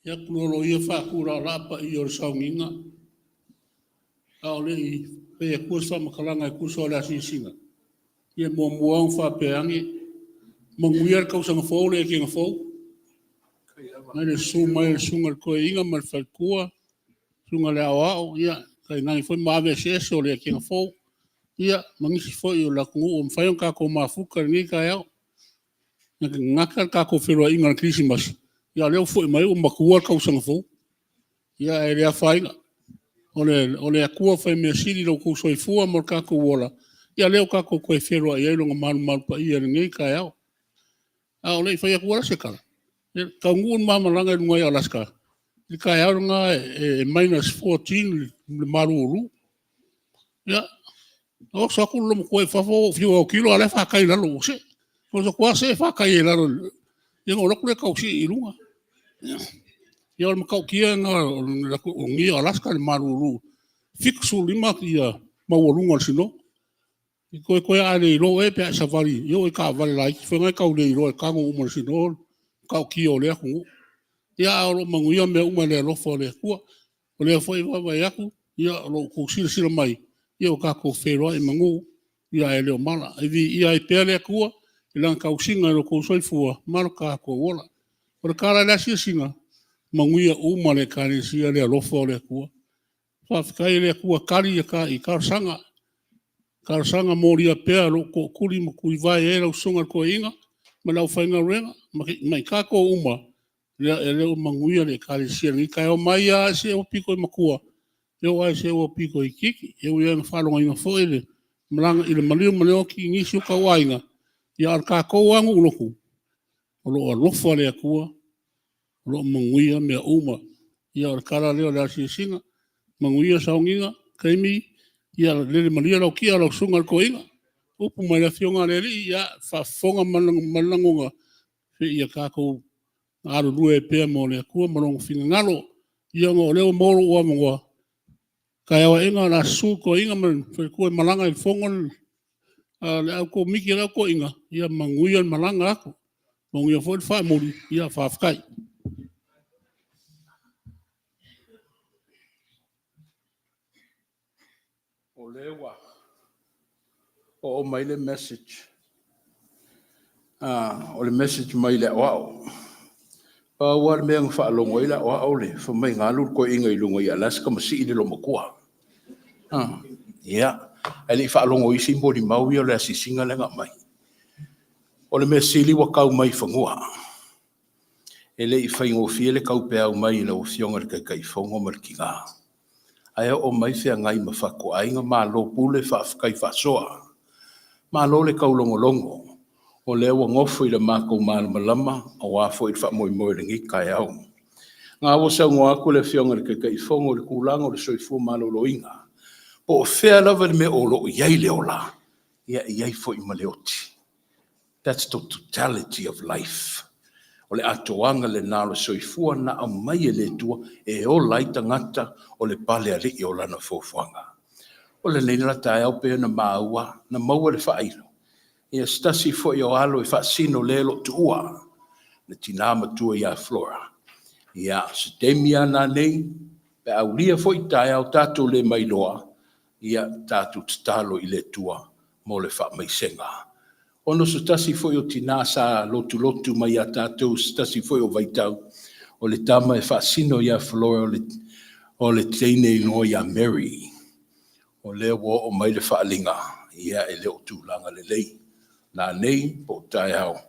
Ia tuloloia faatulaalaa paia o le sauniga, a o le i fai atua se faamatalaga e tusa o le asiasiga, ia e muamua lava ona faapea ane, manuia le tausaga fou le ekega fou mai le susu mai o le susuga i le toeaina ma le faletua, le susuga i le aoao, tainane foi maave eseese o le ekega fou, ma nisi foi o le atunuu ua mafai ona tatou mafuta i lenei taeao. E gata le tatou feiloaiga i le Kerisimasi, a o lea ua foi mai ua matua le tausaga fou. Ia, ae le afaina, o le Atua fai mea sili i lo outou soifua ma lo tatou ola, ia lea ua tatou toe feiloai ai i Lona malumalu paia i lenei taeao. A o le i fai atua la se tala, e taunuu le ma malaga i luga i Alaska, i le taeao lena e minus 14 le malulu. Ia, na oso atu le loomatua i fafo ou fiu e autilo a o la e fatai i lalo. Se, ou oso atu lava see fatai ai i lalo. Ia ona ou alu atu lea tau sii i luga. Ia o le matautia lena o le Alaska i le malulu, e 75 le maualuga o le sino. Toetoe a e le iloa oe pe a e savali, e oo i taavale laiti foi na e tau leiloa e tago uma i le sino le matautia o lea atunuu. Ia, ae o lo o manuia mea uma i le alofa o le Atua. O lea foi e vaavaai atu o lo outou silasila mai, ia ua tatou feiloai i manu ae le o mala. Ae viia ai pea le Atua i Lana tausiga i lo outou soifua ma lo tatou ola. O le tala i le asiasiga, manuia uma le Ekalesia i le alofa o le Atua. Faafetai i le Atua tali i talosaga, talosaga molia pea a lou tootuli ma tuivae i ai lau susuga i le toeaina ma le aufaigaluega ma i tatou uma, o lea ua manuia le Ekalesia i lenei taeao, mai lava i si ou aupito matua e oo lava i si ou aupito itiiti. E ui lava ina faalogoina foi le malaga i le maliu ma le oti i nisi o tauaiga, a o le tatou lava nuu lotu, o lo o alofa le Atua o lo o manuia mea uma. Ia o le tala lea o le asiasiga, manuia sauniga. Jamie, ia lele malie lau kia lau susuga i le toeaina. Upu mai le Afioga a le Alii, ia faafofoga ma le lagona, ia tatou galulue ai pea mo le Atua ma Lona finagalo. Ia ona o lea ua maua lou avanoa, taeao aena o le a susu le toeaina ma le faletua e malaga i le fono a le au Komiti a le Au Toeaina, ia manuia le malaga atu, manuia foi le faamuli. Faafetai. O lea ua oo mai le message, o le message mai le aoao. Pau lava le mea na faalogo ai le aoao fai mai na alu le toeaina i luga i Alaska ma sii le loomatua. Ia, ae le i faalogo i isi molimau ia o le asiasiga lea na aumai. O le mea sili ua tau mai i fanua. E le i faigofie le taupeau mai i lau Afioga i le Taitaifono ma le tina, ae oo mai feagai ma fatuaiga, malo pule faafetai faasoa. Malo le taulogologo, o lea ua nofo i le matou malamalama aua foi le faamoemoe o lenei taeao. Na ua saunoa atu le Afioga i le Taitaifono i le tulaga o le soifua maloloina, po o fea lava le mea o lo o i ai le ola, ia e i ai foi ma le oti. That's the totality of life. O le atoaga lena o le soifua na aumai e le Atua e ola ai tagata, o le palealii o Lana foafoaga. O lenei la taeao pei ona maua, na maua le faailo, ia se tasi foi o alo e faasino le o lo o tuua, le tina matua ia Flora. Ia, o se taimi lava nanei pe a aulia foi taeao tatou le mailoa, ia tatou tatalo i le Atua mo le faamaisega. Ona o se tasi foi o tina sa lotulotu mai ia tatou i se tasi foi o vaitau, o le tama e faasino ia Flora o le teine e igoa ia Mary. O lea ua oo mai le faaaliga, ia e le o tulaga lelei, nanei po o taeao.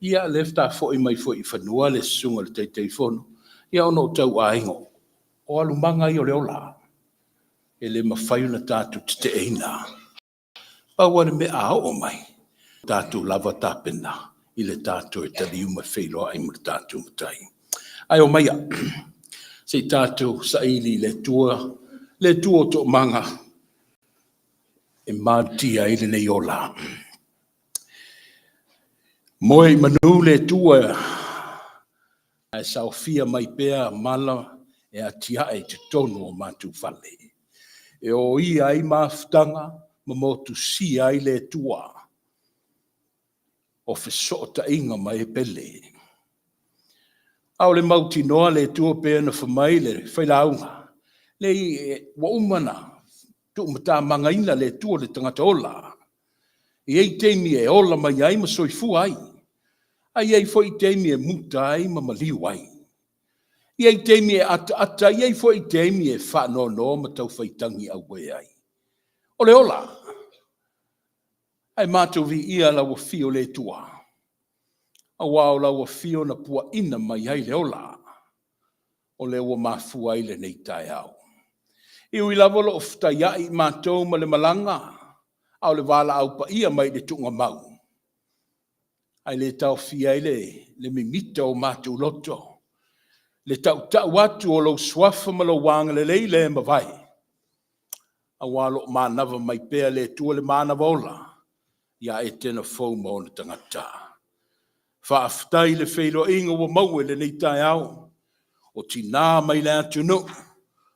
Ia, lea faatoa foi mai foi i fanua le susuga i le Taitaifono, ia ona o tauaiga, o alumaga ia o le ola, e le mafai ona tatou teteeina. Pau lava le mea a oo mai, tatou lava tapena i le tatou taliu ma feiloai ma le tatou Matai. Ae omaia se i tatou saili i le Atua, le Atua o toamaga e malutia ai lenei ola. Moe i manu le Atua ae saofia mai pea mala e atiae i totonu o matou fale, e oia ai mafutaga ma motusia ai le Atua o fesootaiga ma e pele. A o le mautinoa le Atua pei ona fai mai le failauga, leai, ua uma ona tuumatamagaina le Atua le tagata ola. E i ai taimi e ola mai ai ma soifua ai, ae i ai foi taimi e muta ai ma maliu ai. E i ai taimi e ataata ai, e i ai foi taimi e faanoanoa ma tau faitagi auē ai. O le ola, ae matou viia lau afio le Atua, aua o lau afio na puaina mai ai le ola, o lea ua mafua ai lenei taeao. E ui lava o lo o fetaiai matou ma le malaga, a o le valaau paia mai le tuugamau, ae le taofia ai le mimita o matou loto, le tautau atu o lou suafa ma lou agalelei le mavae, aua o lo o manava mai pea le Atua le manava ola ia Etena fou ma ona tagata. Faafetai i le feiloaiga ua maua i lenei taeao, o tina mai le atunuu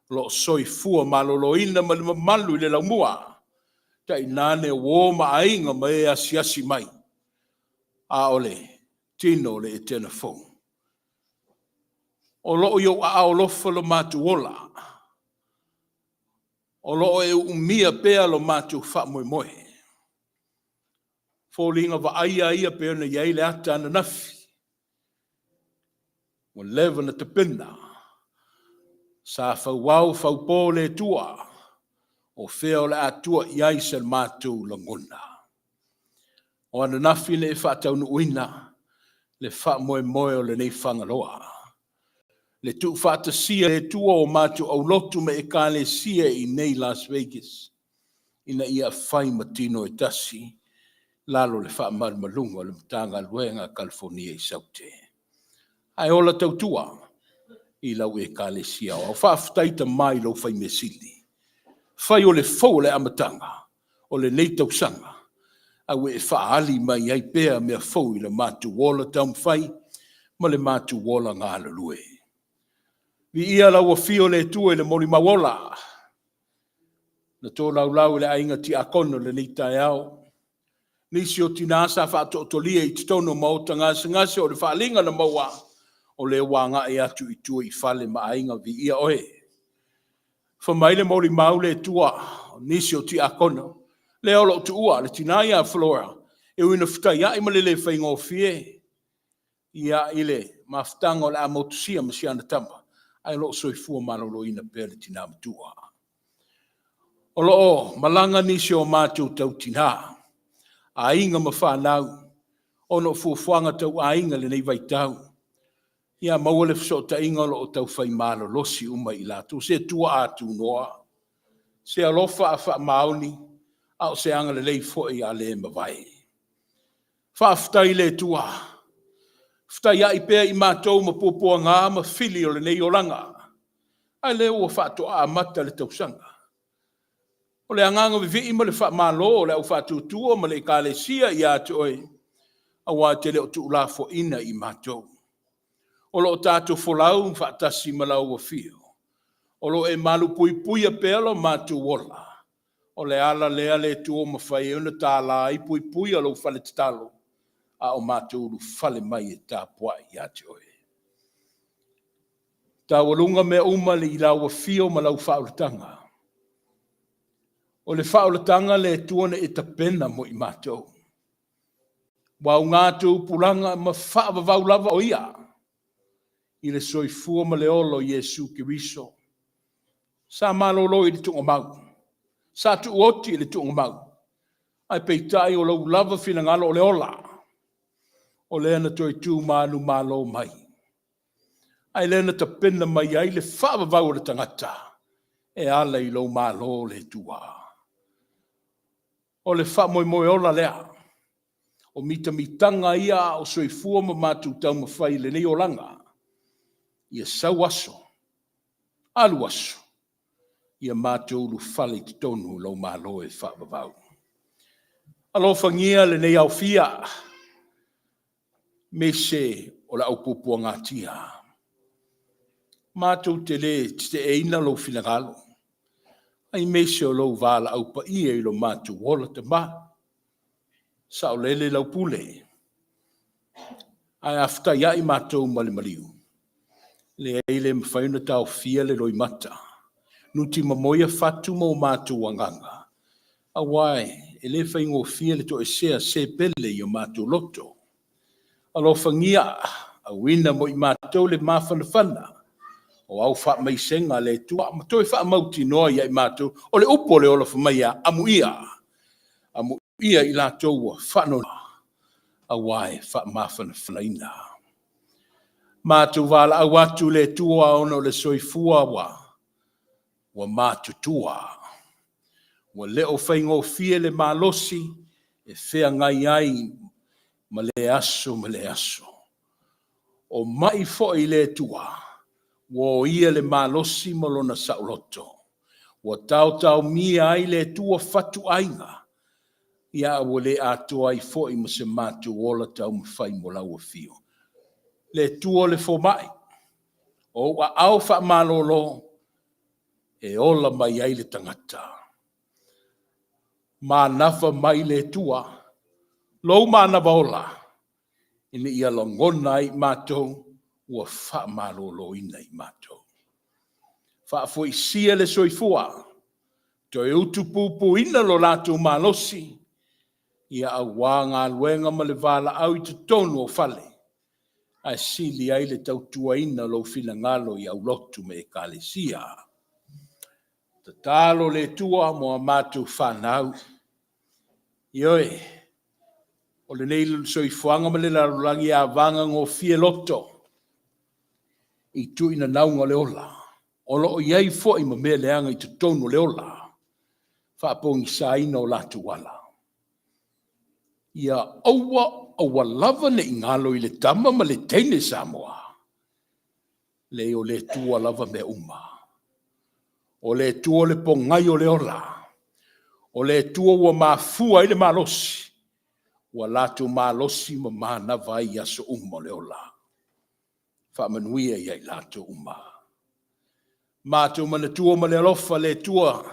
o lo o soifua maloloina ma le mamalu i le laumua, tainane uo ma aiga ma e asiasi mai, a o le tino o le Etena fou. O lo o i ou aao alofa lo matou ola, o lo o e uumia pea lo matou faamoemoe. Foliga vaaia ia pei ona i ai le ata ananafi, ua leva ona tapena, sa fauao faupo le Atua, o fea o le a tua i ai se matou lagona. O ananafi na e faataunuuina le faamoemoe o lenei Fagaloa, le tuufaatasia e le Atua o matou aulotu ma ekalesia i nei Las Vegas, ina ia fai ma tino e tasi, lalo le faamalumaluga o le Matagaluega a Kalifonia i Saute. Ae ola tautua i lau ekalesia aoao. Faafetai Tama i lou fai measili. Fai o le fou o le amataga o lenei tausaga, a ua e faaali mai ai pea mea fou i le matou ola taumafai ma le matou ola galulue. Viia lau afio le Atua i le molimau ola, na tolaulau e le aiga tiakono i lenei taeao. Nisi o tina sa faatootolia i totonu o maota gasegase o le faaaliga na maua, o lea ua agai atu i tua i fale ma aiga, viia oe. Fai mai le molimau le Atua, o nisi o tiakono, lea o lo o tuua le tina ia Flora, e ui ina fetaiai ma le le faigofie, ia i le mafutaga o le a motusia ma si ana tama, ae o lo o soifua maloloina pea le tina matua. O lo o malaga nisi o matou tau tina, aiga ma fanau, ona o fuafuaga tau aiga i lenei vaitau. Ia maua le fesootaiga o lo o taufai malolosi uma i latou. Se Atua atunoa, se alofa a faamaoni, a o se agalelei foi a le mavae. Faafetai i le Atua, fetaiai pea i matou ma puapuaga ma fili o lenei olaga, a lea ua faatoa amata le tausaga. O le agaga vivii ma le faamalo o le aufaatuatua ma le ekalesia ia te oe, aua e te le o tuulafoaiina i matou. O lo o tatou folau faatasi ma lau afio, o lo o e malupuipuia pea lo matou ola. O le ala lea le Atua ua mafai ai ona tala ai puipuia lou fale tatalo, a o matou ulufale mai e tapuai ia te oe. Taualuga mea uma i lau afio ma lau faaolataga. O le faaolataga le Atua na e tapena mo i matou. Ua auga tupulaga ma faavavau lava o ia i le soifua ma le ola o Iesu Keriso. Sa malolo i le tuugamau, sa tuuoti i le tuugamau, ae peitai o lou lava finagalo o le ola, o lea na toe tu manumalo mai. Ae lea na tapena mai ai le faavavau o le tagata e ala i lou malo le Atua. O le faamoemoe ola lea, o mitamitaga ia a o soifua ma matou taumafai i lenei olaga, ia sau aso, alu aso, ia matou ulufale i totonu o lou malo e faavavau. Alofagia lenei aofia, aemaise o le aupuapuagatia. Matou te le teteeina lou finagalo, aemaise o lou valaau paia i lo matou ola tama. Saolele lau pule, ae a fetaiai matou ma le maliu, leai le mafai ona taofia le loimata. Nuti mamoia fatu ma o matou agaga, aua e le faigofie le toesea se pele i o matou loto. Alofagia auina mo i matou le mafanafana o au faamaisega a le Atua, ma toe faamautinoa ia i matou, o le upu o le ola fai mai e a? Amuia, amuia i latou ua faanoanoa, aua e faamafanafanaina. Matou valaau atu le Atua ona o le soifua ua matutua, ua le o faigofie le malosi e feagai ai ma le aso ma le aso. O mai foi le Atua, ua oia le malosi ma lona saoloto, ua taotaomia ai le Atua fatuaiga, ia ua le atoa ai foi ma se matou ola taumafai mo lau afio. Le Atua le fomai, o ou aao faamalolo e ola mai ai le tagata. Manava mai le Atua, lou manava ola, ina ia lagona ai matou ua faamaloloina i matou. Faafoisia le soifua, toe utupupuina lo latou malosi, ia aua galuega ma le valaau i totonu o fale, ae sili ai le tautuaina o lou finagalo i aulotu ma ekalesia. Tatalo le Atua mo a matou fanau. Ioe, o lenei soifuaga ma le lalolagi e avagagofie loto i tuuinanauga o le ola. O lo o i ai foi ma mea leaga i totonu o le ola, faapogisaina o latou ala. Ia aua aua lava ne i galo i le tama ma le teine Samoa, leai o le Atua lava mea uma. O le Atua le pogai o le ola. O le Atua ua mafua ai le malosi, ua latou malosi ma manava ai i aso uma o le ola. Faamanuia ia i latou uma. Matou manatua ma le alofa le Atua,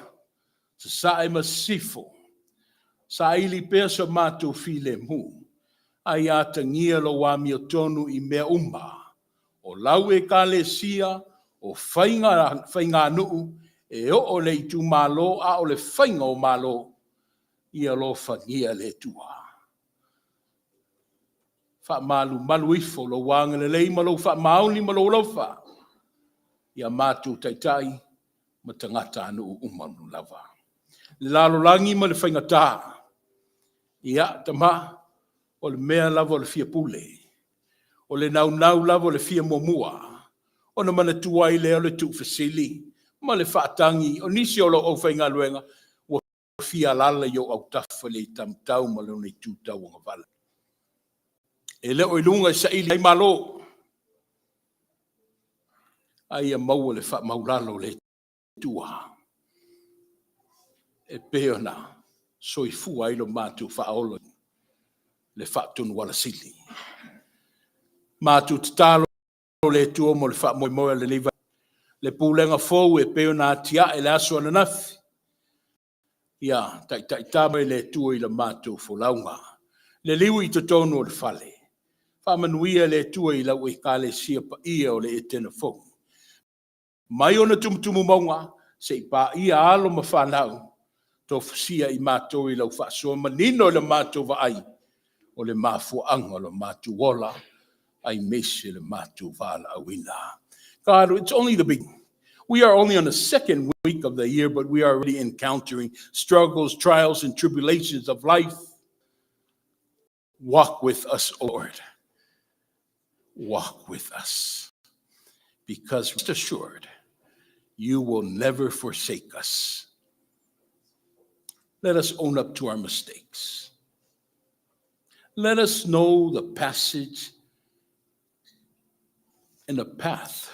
sasae ma sisifo, saili pea so matou filemu, a ia atagia lou amiotonu i mea uma. O lau ekalesia, o faiganuu, e oo i le itumalo, a o le faiga o Malo, ia alofagia le Atua. Faamalumalu ifo lou agalelei ma lou faamaoni ma lou alofa ia matou taitai ma tagatanuu uma lava. Le lalolagi ma le faigata, ia, tama, o le mea lava o le fia pule, o le naunau lava o le fia muamua, ona manatua ai lea o le tuufesili ma le faatagi o nisi o lau aufaigaluega ua fia alaala i ou autafa i le taumatau ma lona itu tauagavale. E le o i luga e saili ai malo, a ia maua le faamaulalo o le Atua e pei ona soifua ai lo matou faaola le faatonuala sili. Matou tatalo le Atua mo le faamoemoe o lenei le pulega fou e pei ona atiae le aso ananafi. Ia taitaita mai le Atua i le matou folauga. Le liu i totonu o le fale. Faamanuia le Atua i lau ekalesia paia o le Etena fou. Mai ona tumutumu mauga, seia paia alo ma fanau, tofusia i matou i lau faasoa manino i le matou vaai, o le mafuaaga o le matou ola, aemaise le matou valaauina. God, it's only the beginning. We are only on the second week of the year, but we are already encountering struggles, trials, and tribulations of life. Walk with us, O Lord. Walk with us. Because rest assured, you will never forsake us. Let us own up to our mistakes. Let us know the passage and the path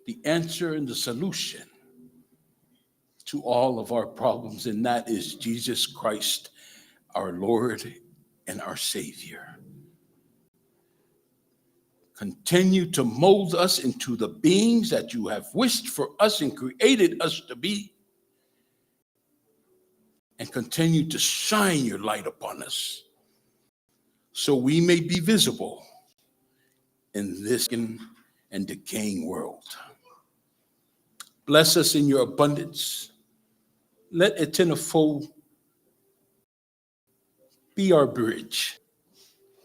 the answer and the solution to all of our problems, and that is Jesus Christ, our Lord and our Savior. Continue to mold us into the beings that you have wished for us and created us to be. And continue to shine your light upon us so we may be visible in this and decaying world. Bless us in your abundance. Let Etene be our bridge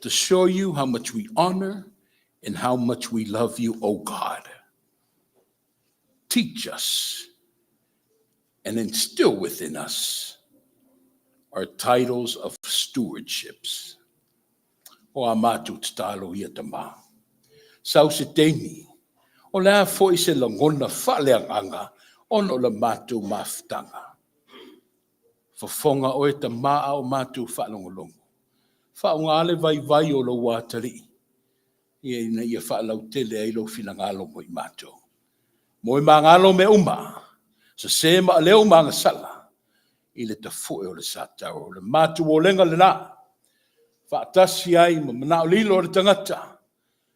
to show you how much we honor and how much we love you, O God. Teach us and instill within us our titles of stewardships. O a matou tatalo ia Tama. Sau se taimi, o le a foi se lagona faaleagaga ona o le matou mafutaga. Fofoga oe Tama a o matou faalogologo. Faaaoga le vaivai o lou atalii, ia ina ia faalautele ai lou finagalo mo i matou. Mo e magalo mea uma, sese ma aleu ma agasala, i le tafoe o le Sataua. O le matou olega lena, faatasi ai ma manao lilo o le tagata,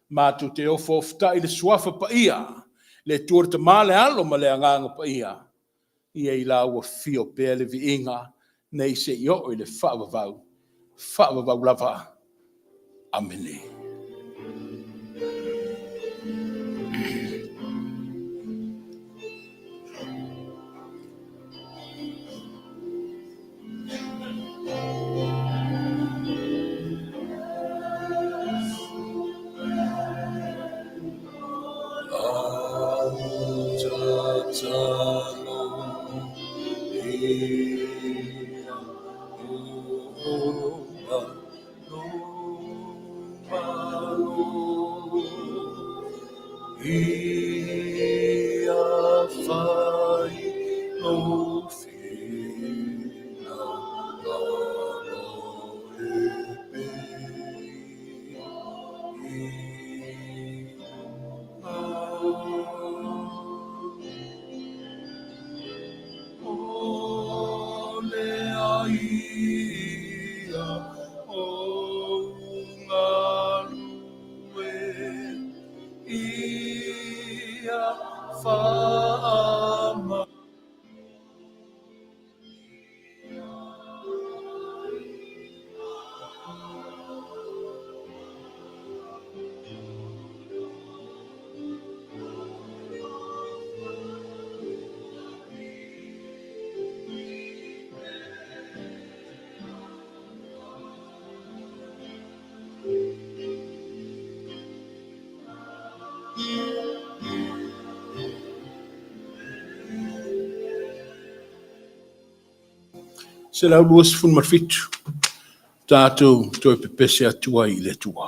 matou te ofo ofotai le suafa paia, le Atua le Tama le Alo ma le Agaga Paia, ia i la ua fio pea le viiga, nei se i oo i le faavavau, faavavau lava. Amene. 127, tatou toe pepese atu ai i le Atua.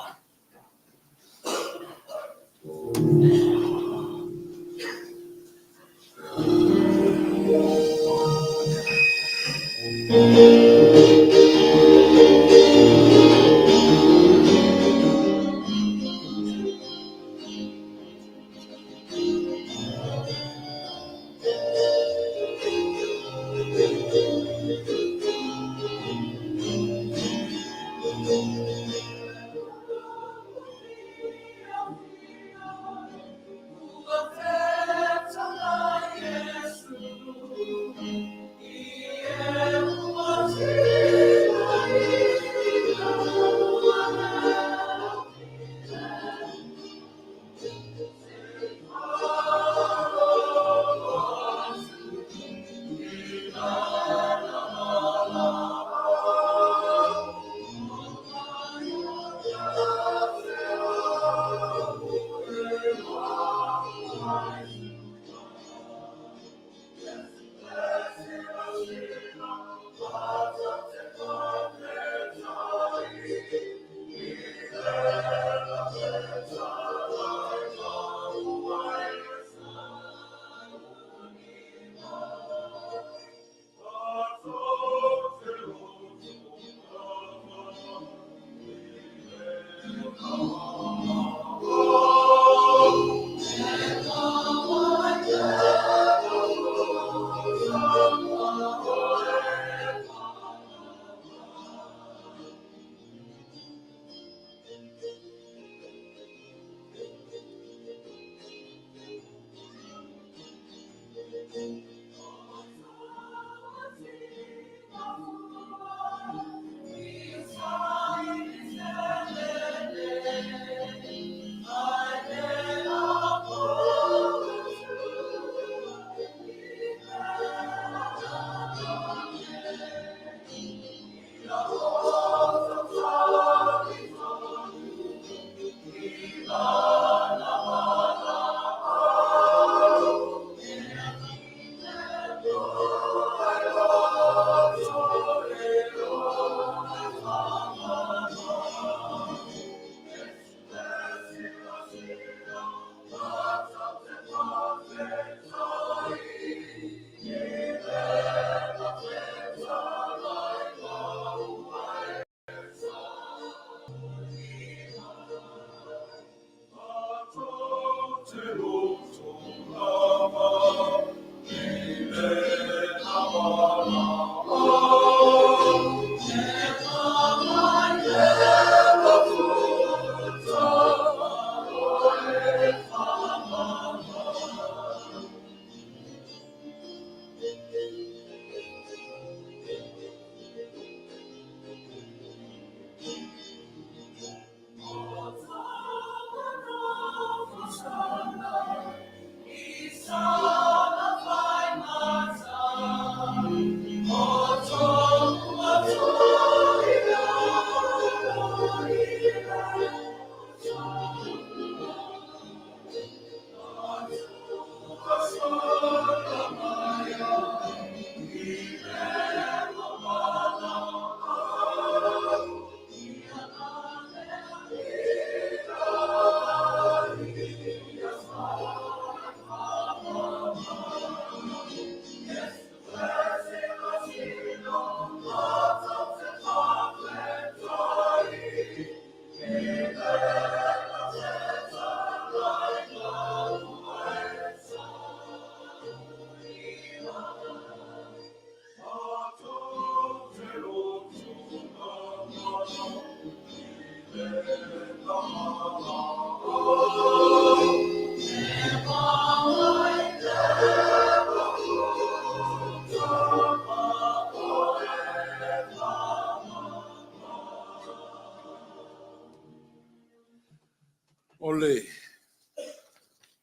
O le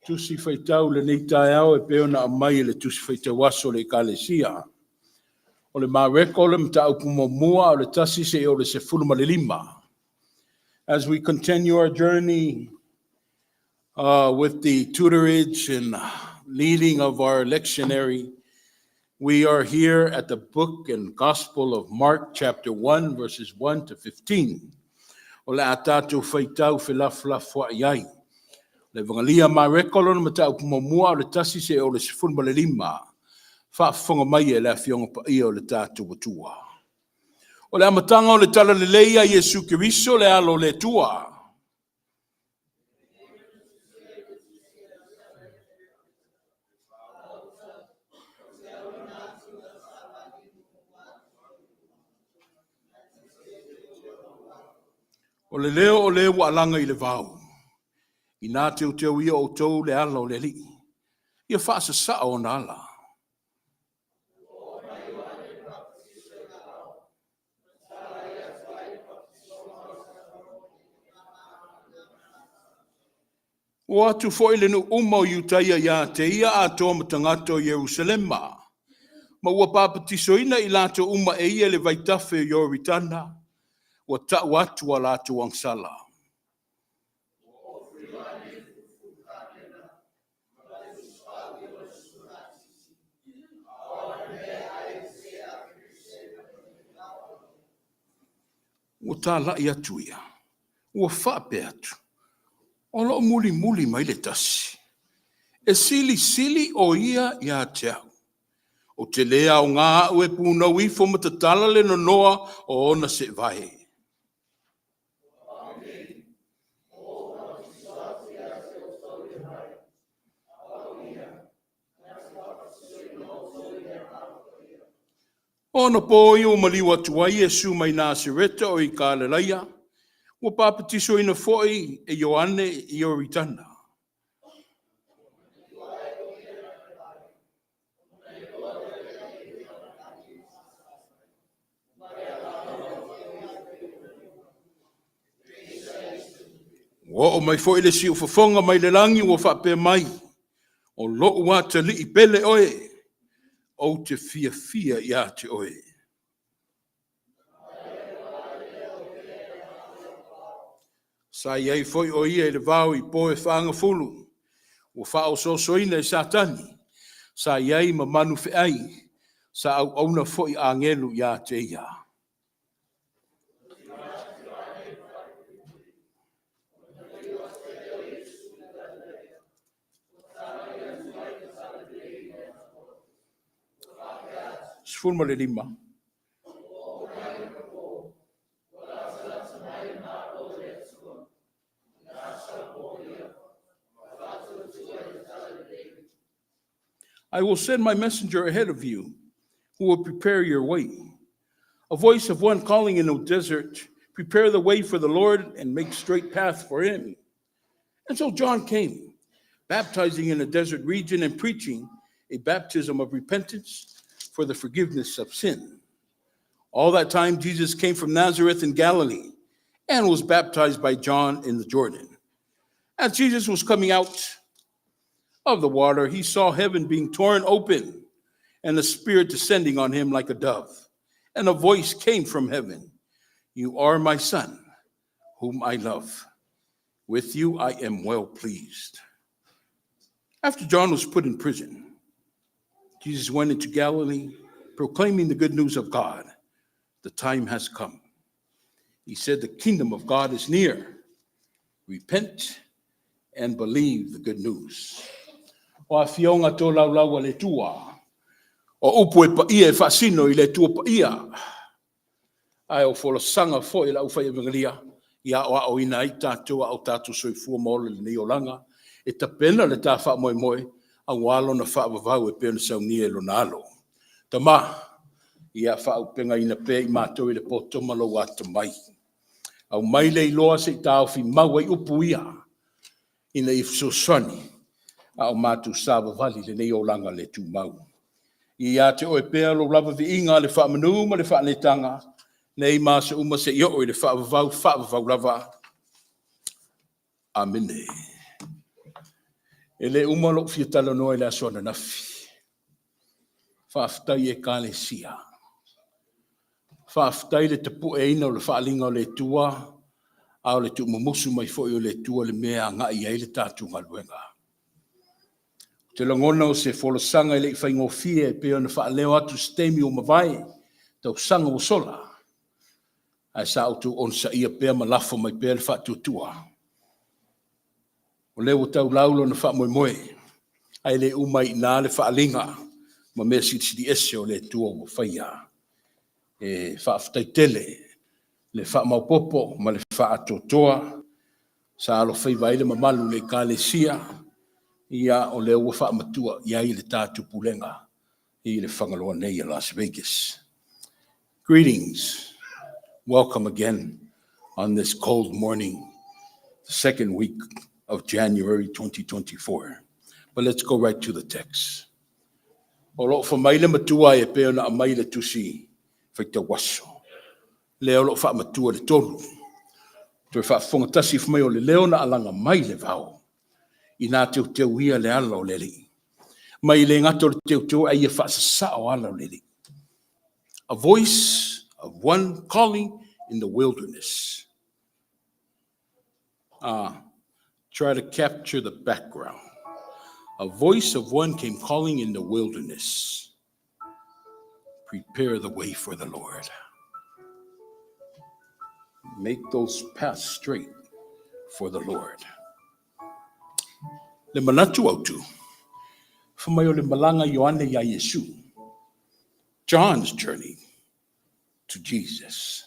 Tusi Faitau lenei taeao e pei ona aumai e le Tusi Faitau Aso a le Ekalesia. O le Mareko le mataupu muamua o le 1 seia oo i le 15. As we continue our journey with the tutorage and leading of our lectionary, we are here at the book and Gospel of Mark, chapter 1, verses 1 to 15. O le a tatou faitau felafolafoai ai. Le Evangelia Mareko lona mataupu muamua o le 1 seia oo i le 15. Faafofoga mai e le Afioga Paia o le tatou Atua. O le amataga o le Talalelei a Iesu Keriso le alo o le Atua. O le leo o le ua alaga i le vao, ina teuteu ia outou le ala o le Alii, ia faasasao ona ala. Ua atu foi le nuu uma o Iutaia ia te ia atoa ma tagata o Ierusalema. Ma ua papatisoina i latou uma e ia le vaitafe o Ioritana, ua tau atu a latou agasala. Ua talai atu ia, ua faapea atu, o loo mulimuli mai le tasi, e silisili o ia ia te au. Ou te le aoga au e punou ifo ma tatala le nonoa o ona seevae. O ona po ia ua maliu atu ai Iesu mai Nasareta o i Kaleleia, ua papatisoina foi e Ioane i Ioritana. Ua oo mai foi le siufofoga mai le lagi ua faapea mai, o lou atalii pele oe, ou te fiafia ia te oe. Sa i ai foi o ia i le vao i po e faagafulu, ua faaosoosoina e Satani, sa i ai ma manu feai, Sa auauna foi agelu ia te ia. 15. I will send my messenger ahead of you, who will prepare your way. A voice of one calling in the desert, prepare the way for the Lord and make straight path for him. And so John came, baptizing in the desert region and preaching a baptism of repentance for the forgiveness of sin. All that time, Jesus came from Nazareth in Galilee and was baptized by John in the Jordan. As Jesus was coming out of the water, he saw heaven being torn open and the Spirit descending on him like a dove. And a voice came from heaven: You are my Son, whom I love. With you I am well pleased. After John was put in prison, Jesus went into Galilee, proclaiming the good news of God. The time has come. He said, The kingdom of God is near. Repent and believe the good news. O afioga tolaulau a le Atua, o upu e paia e faasino i le Atua paia, ae o folasaga foi a le aufai evangelia ia aoaoina ai tatou a o tatou soifua ma ola i lenei olaga, e tapena le ta faamoemoe aua lona faavavau e pei ona saunia i lona Alo. Tama, ia faaaupegaina pea i matou i le poto ma lou atamai. Aumai le iloa se i taofi mau ai upu ia, ina ia fesoasoani a o matou savavali i lenei olaga le tumau. Ia ia te oe pea lou lava viiga, le faamanu ma le faaneetaga, nei ma aso uma seia oo i le faavavau faavavau lava. Amene. E le uma lou fia talanoa i le aso ananafi. Faafetai i Ekalesia. Faafetai le tapueina o le faaaliga o le Atua, a o le tuumumusu mai foi o le Atua le mea e agai i ai le tatou galuega. Ou te lagona o se folasaga e le i faigofie e pei ona faaleo atu i se taimi ua mavae, tausaga ua sola, ae sa outou onosaia pea ma lafo mai pea le faatuatua. O lea ua taulau lona faamoemoe, ae le uma ai i ina le faaaliga ma mea silisili ese o le Atua ua faia. E faafetai tele le faamaopoopo ma le faaatoatoa sa alofaiva ai le mamalu i le Ekalesia, ia o lea ua faamatua i ai le tatou pulega i le Fagaloa nei a Las Vegas. Greetings. Welcome again on this cold morning, the second week of January 2024. But let's go right to the text. O lo o fai mai le matua e pei ona aumai le tusi faitau aso. Lea o lo o faamatua le tolu. Toe faafofoga tasi fai mai o le leo na alaga mai le vao. Ina teuteu ia le ala o le Alii. Mai le gata o le teuteu a ia faasasao ala o le Alii. A voice of one calling in the wilderness. Try to capture the background. A voice of one came calling in the wilderness. Prepare the way for the Lord. Make those paths straight for the Lord. Le manatu autu, fai mai o le malaga a Ioane ia Iesu. John's journey to Jesus.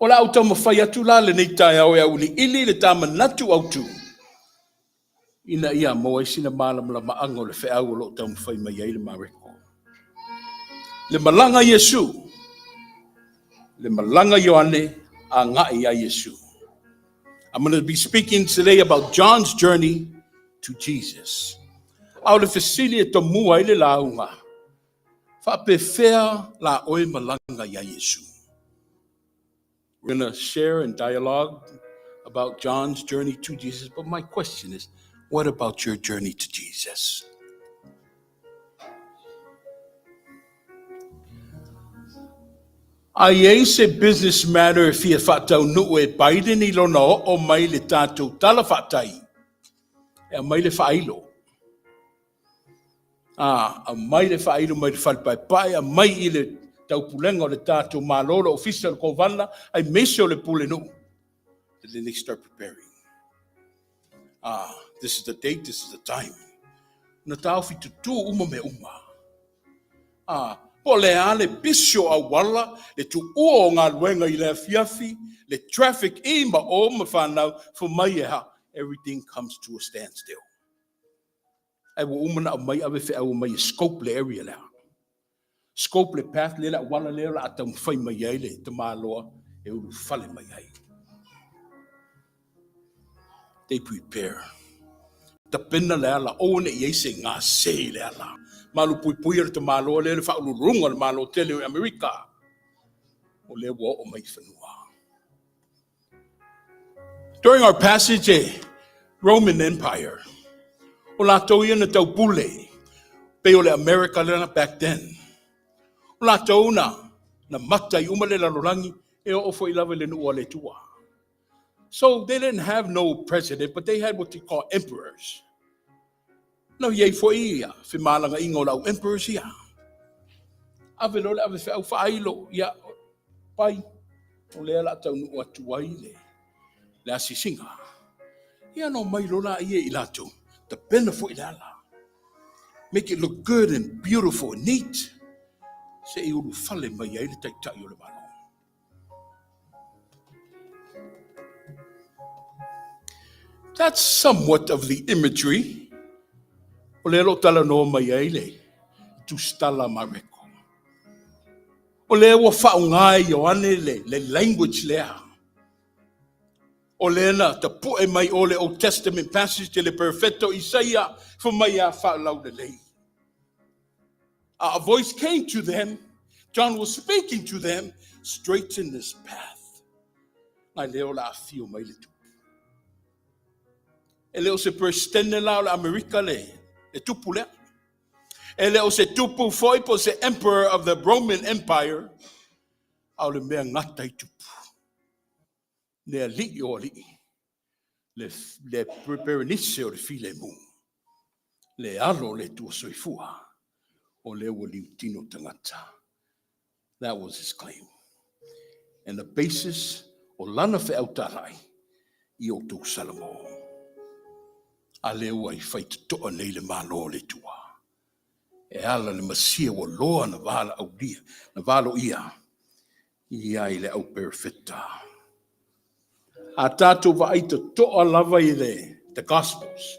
O le a ou taumafai atu la lenei taeao e auiliili le ta manatu autu ina ia maua ai sina malamalamaaga o le feau o lo o taumafai mai ai le Mareko. Le malaga a Iesu, le malaga a Ioane agai ia Iesu. I'm going to be speaking today about John's journey to Jesus. A o le fesili e tomua ai le lauga, faapefea la oe malaga ia Iesu? We're going to share and dialogue about John's journey to Jesus, but my question is, what about your journey to Jesus? A i ai se business matter e fia faataunuu e Biden i lona oo mai i le tatou tala faatai, e aumai le faailo. A, aumai le faailo mai le fale paepae, aumai i le taupulega o le tatou Malo, le ofisa o le Kovana, aemaise o le Pulenuu. And then they start preparing. Ah, this is the date, this is the time. Na taofi tutū uma mea uma. Ah, po o le a le pisi o auala, le tuua o galuega i le afiafi, le traffic i ma o ma whanau, for mai e ha, everything comes to a standstill. Ae ua uma ona aumai ave feau mai e scope le area lea. Scope le path lea, le auala lea o le a taumafai mai ai le tamaloa e ulufale mai ai. They prepare. Tapena le ala, aua ne i ai se gase i le ala. Malupuipuia le tamaloa lea, le faauluuluga o le Malo tele o Amerika. O lea ua oo mai i fanua. During our passage, e Roman Empire, o latou ia na taupule, pei o le America lena back then. O latou na mata i uma le lalolagi, e oo foi lava i le nuu a le Atua. So they didn't have no president, but they had what they call emperors. Na iai foi ia femalagaiga o le au emperors ia. Ave loa le ave feau faailo, ia, pai, o lea o le a taunuu atu ai le asiasiga. Ia na omai loa laia i latou, tapena foi le ala. Make it look good and beautiful and neat. Se i ulufale mai ai le taitai o le Malo. That's somewhat of the imagery o lea o lo o talanoa mai ai le tusitala a Mareko. O lea ua faaaoga e Ioane le language lea. O lea na tapue mai o le Old Testament passage le perfeto Isaia fai mai a faalaulelei. A voice came to them, John was speaking to them, straighten this path. Ngai lea o le a afio mai le tupu. E le o se Presidente la o le Amerika le tupu lea. E le o se tupu foi po se emperor of the Roman Empire, a o le mea gata i tupu. Le alii o alii, le Perenise o le filemu, le alo o le Atua soifua, o lea ua liutino tagata. That was his claim. And the basis o lana feautalai i outou Salamo. A lea ua i faitotoa nei le Malo o le Atua. E ala le Masia ua loa na valaaulia, na valoia ia i le au perofeta. A tatou vaai totoa lava i le the Gospels.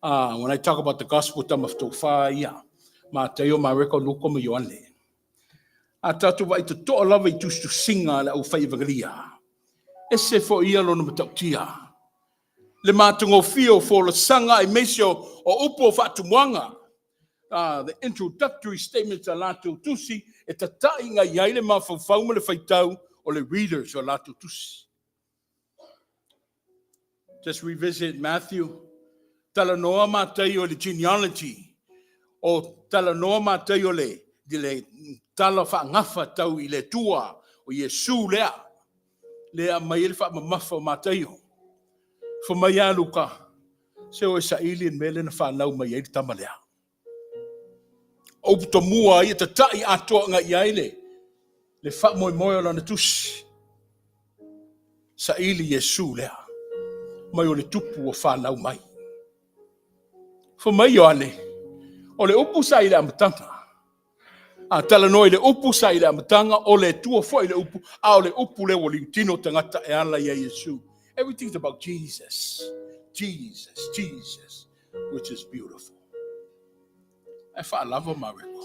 When I talk about the Gospel, tama tofa ia. Mataio, Mareko, Luko ma Ioane. A tatou vaai totoa lava i tusitusiga a le aufai evangelia. Ese foi ia lona matautia. Le matagofie o folasaga aemaise o upu o faatumuaga. The introductory statements a latou tusi e tata'i i ai le mafaufau ma le faitau o le readers o latou tusi. Just revisit Matthew. Talanoa Mataio le genealogy. O talanoa Mataio le tala faagafa tau i le Atua o Iesu lea. Lea mai le faamamafa o Mataio. Fai mai a Luka, se o e saili le mea lea na whanau mai ai le tama lea. O upu tomua ia tata'i atoa agai i ai le faamoemoe o lana tusi. Saili Iesu lea, mai o le tupu ua whanau mai. Fai mai Ioane, o le upu sa i le amataga. A talanoa i le upu sa i le amataga, o le Atua foi le upu, a o le upu lea ua liutino tagata e ala ia Iesu. Everything's about Jesus. Jesus, Jesus, which is beautiful. E faalava Mareko.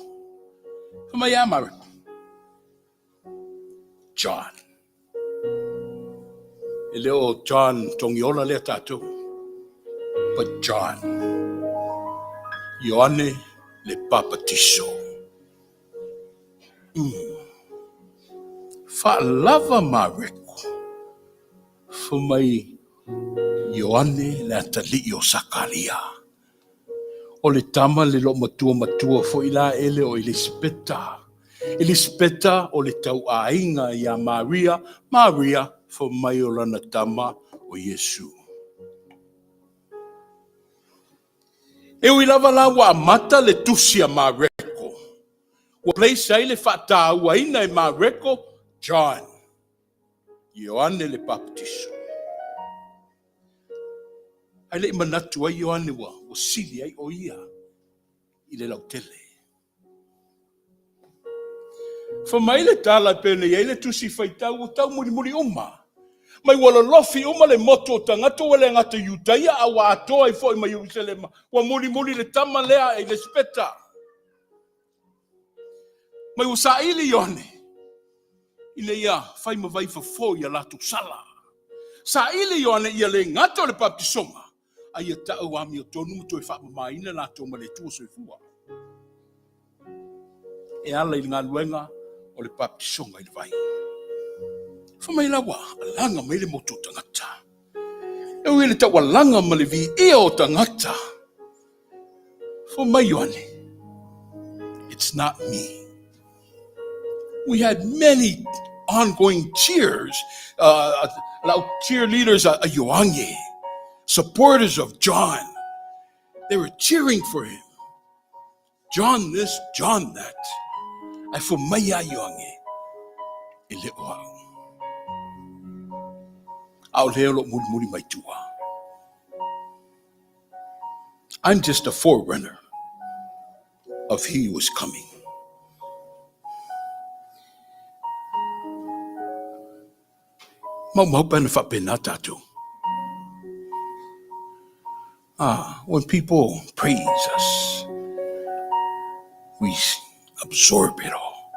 Fai mai a Mareko. John. E le o John Togiola lea tatou. But John. Ioane le Papatiso. Faalava Mareko. Fai mai Ioane le atalii o Sakaria. O le tama le loomatua matua foi la ele o Elisapeta. Elisapeta o le tauaiga ia Maria, Maria fai mai o lana tama o Iesu. E ui lava la ua amata le tusi a Mareko, ua place ai le faatauaina e Mareko John, Ioane le Papatiso. Ae le i manatu ai Ioane ua sili ai o ia i le lautele. Fai mai le tala e pei ona i ai le tusi faitau ua tau mulimuli uma. Mai ua lolofi uma le motu o tagata ua le gata Iutaia a ua atoa ai foi ma Ierusalema. Ua mulimuli le tama lea i Lesipeta. Mai ua saili Ioane ina ia fai ma vai fofo i a latou sala. Saili Ioane ia le gata o le baptisoga, a ia tau amiotonu ma toe faamamaina latou ma le Atua soifua. E ala i le galuega o le baptisoga i le vai. Fai mai la ua alaga mai le motu o tagata. E ui i le taualaga ma le viia o tagata. Fai mai Ioane, it's not me. We had many ongoing cheers, lau cheerleaders a Ioane, supporters of John. They were cheering for him. John this, John that. Ae fai mai a Ioane, e le o au. A o lea o lo o mulimuli mai tua. I'm just a forerunner of he who is coming. Maumau pe ana faapena tatou. Ah, when people praise us, we absorb it all.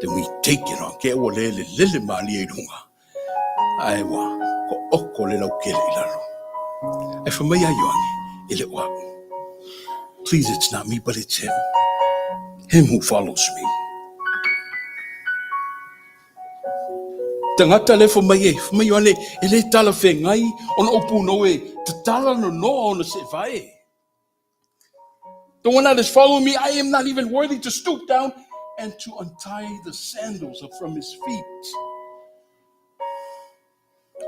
Then we take it on. Ke ua le le lele malie i lunga. Ae ua kooko le laukele i lalo. Ae fai mai a Ioane, e le o au. Please, it's not me, but it's him. Him who follows me. Tagata le fai mai e, fai mai Ioane, e le talafeagai ona ou punou e tatala nonoa ona seevae. The one that is following me, I am not even worthy to stoop down and to untie the sandals from his feet.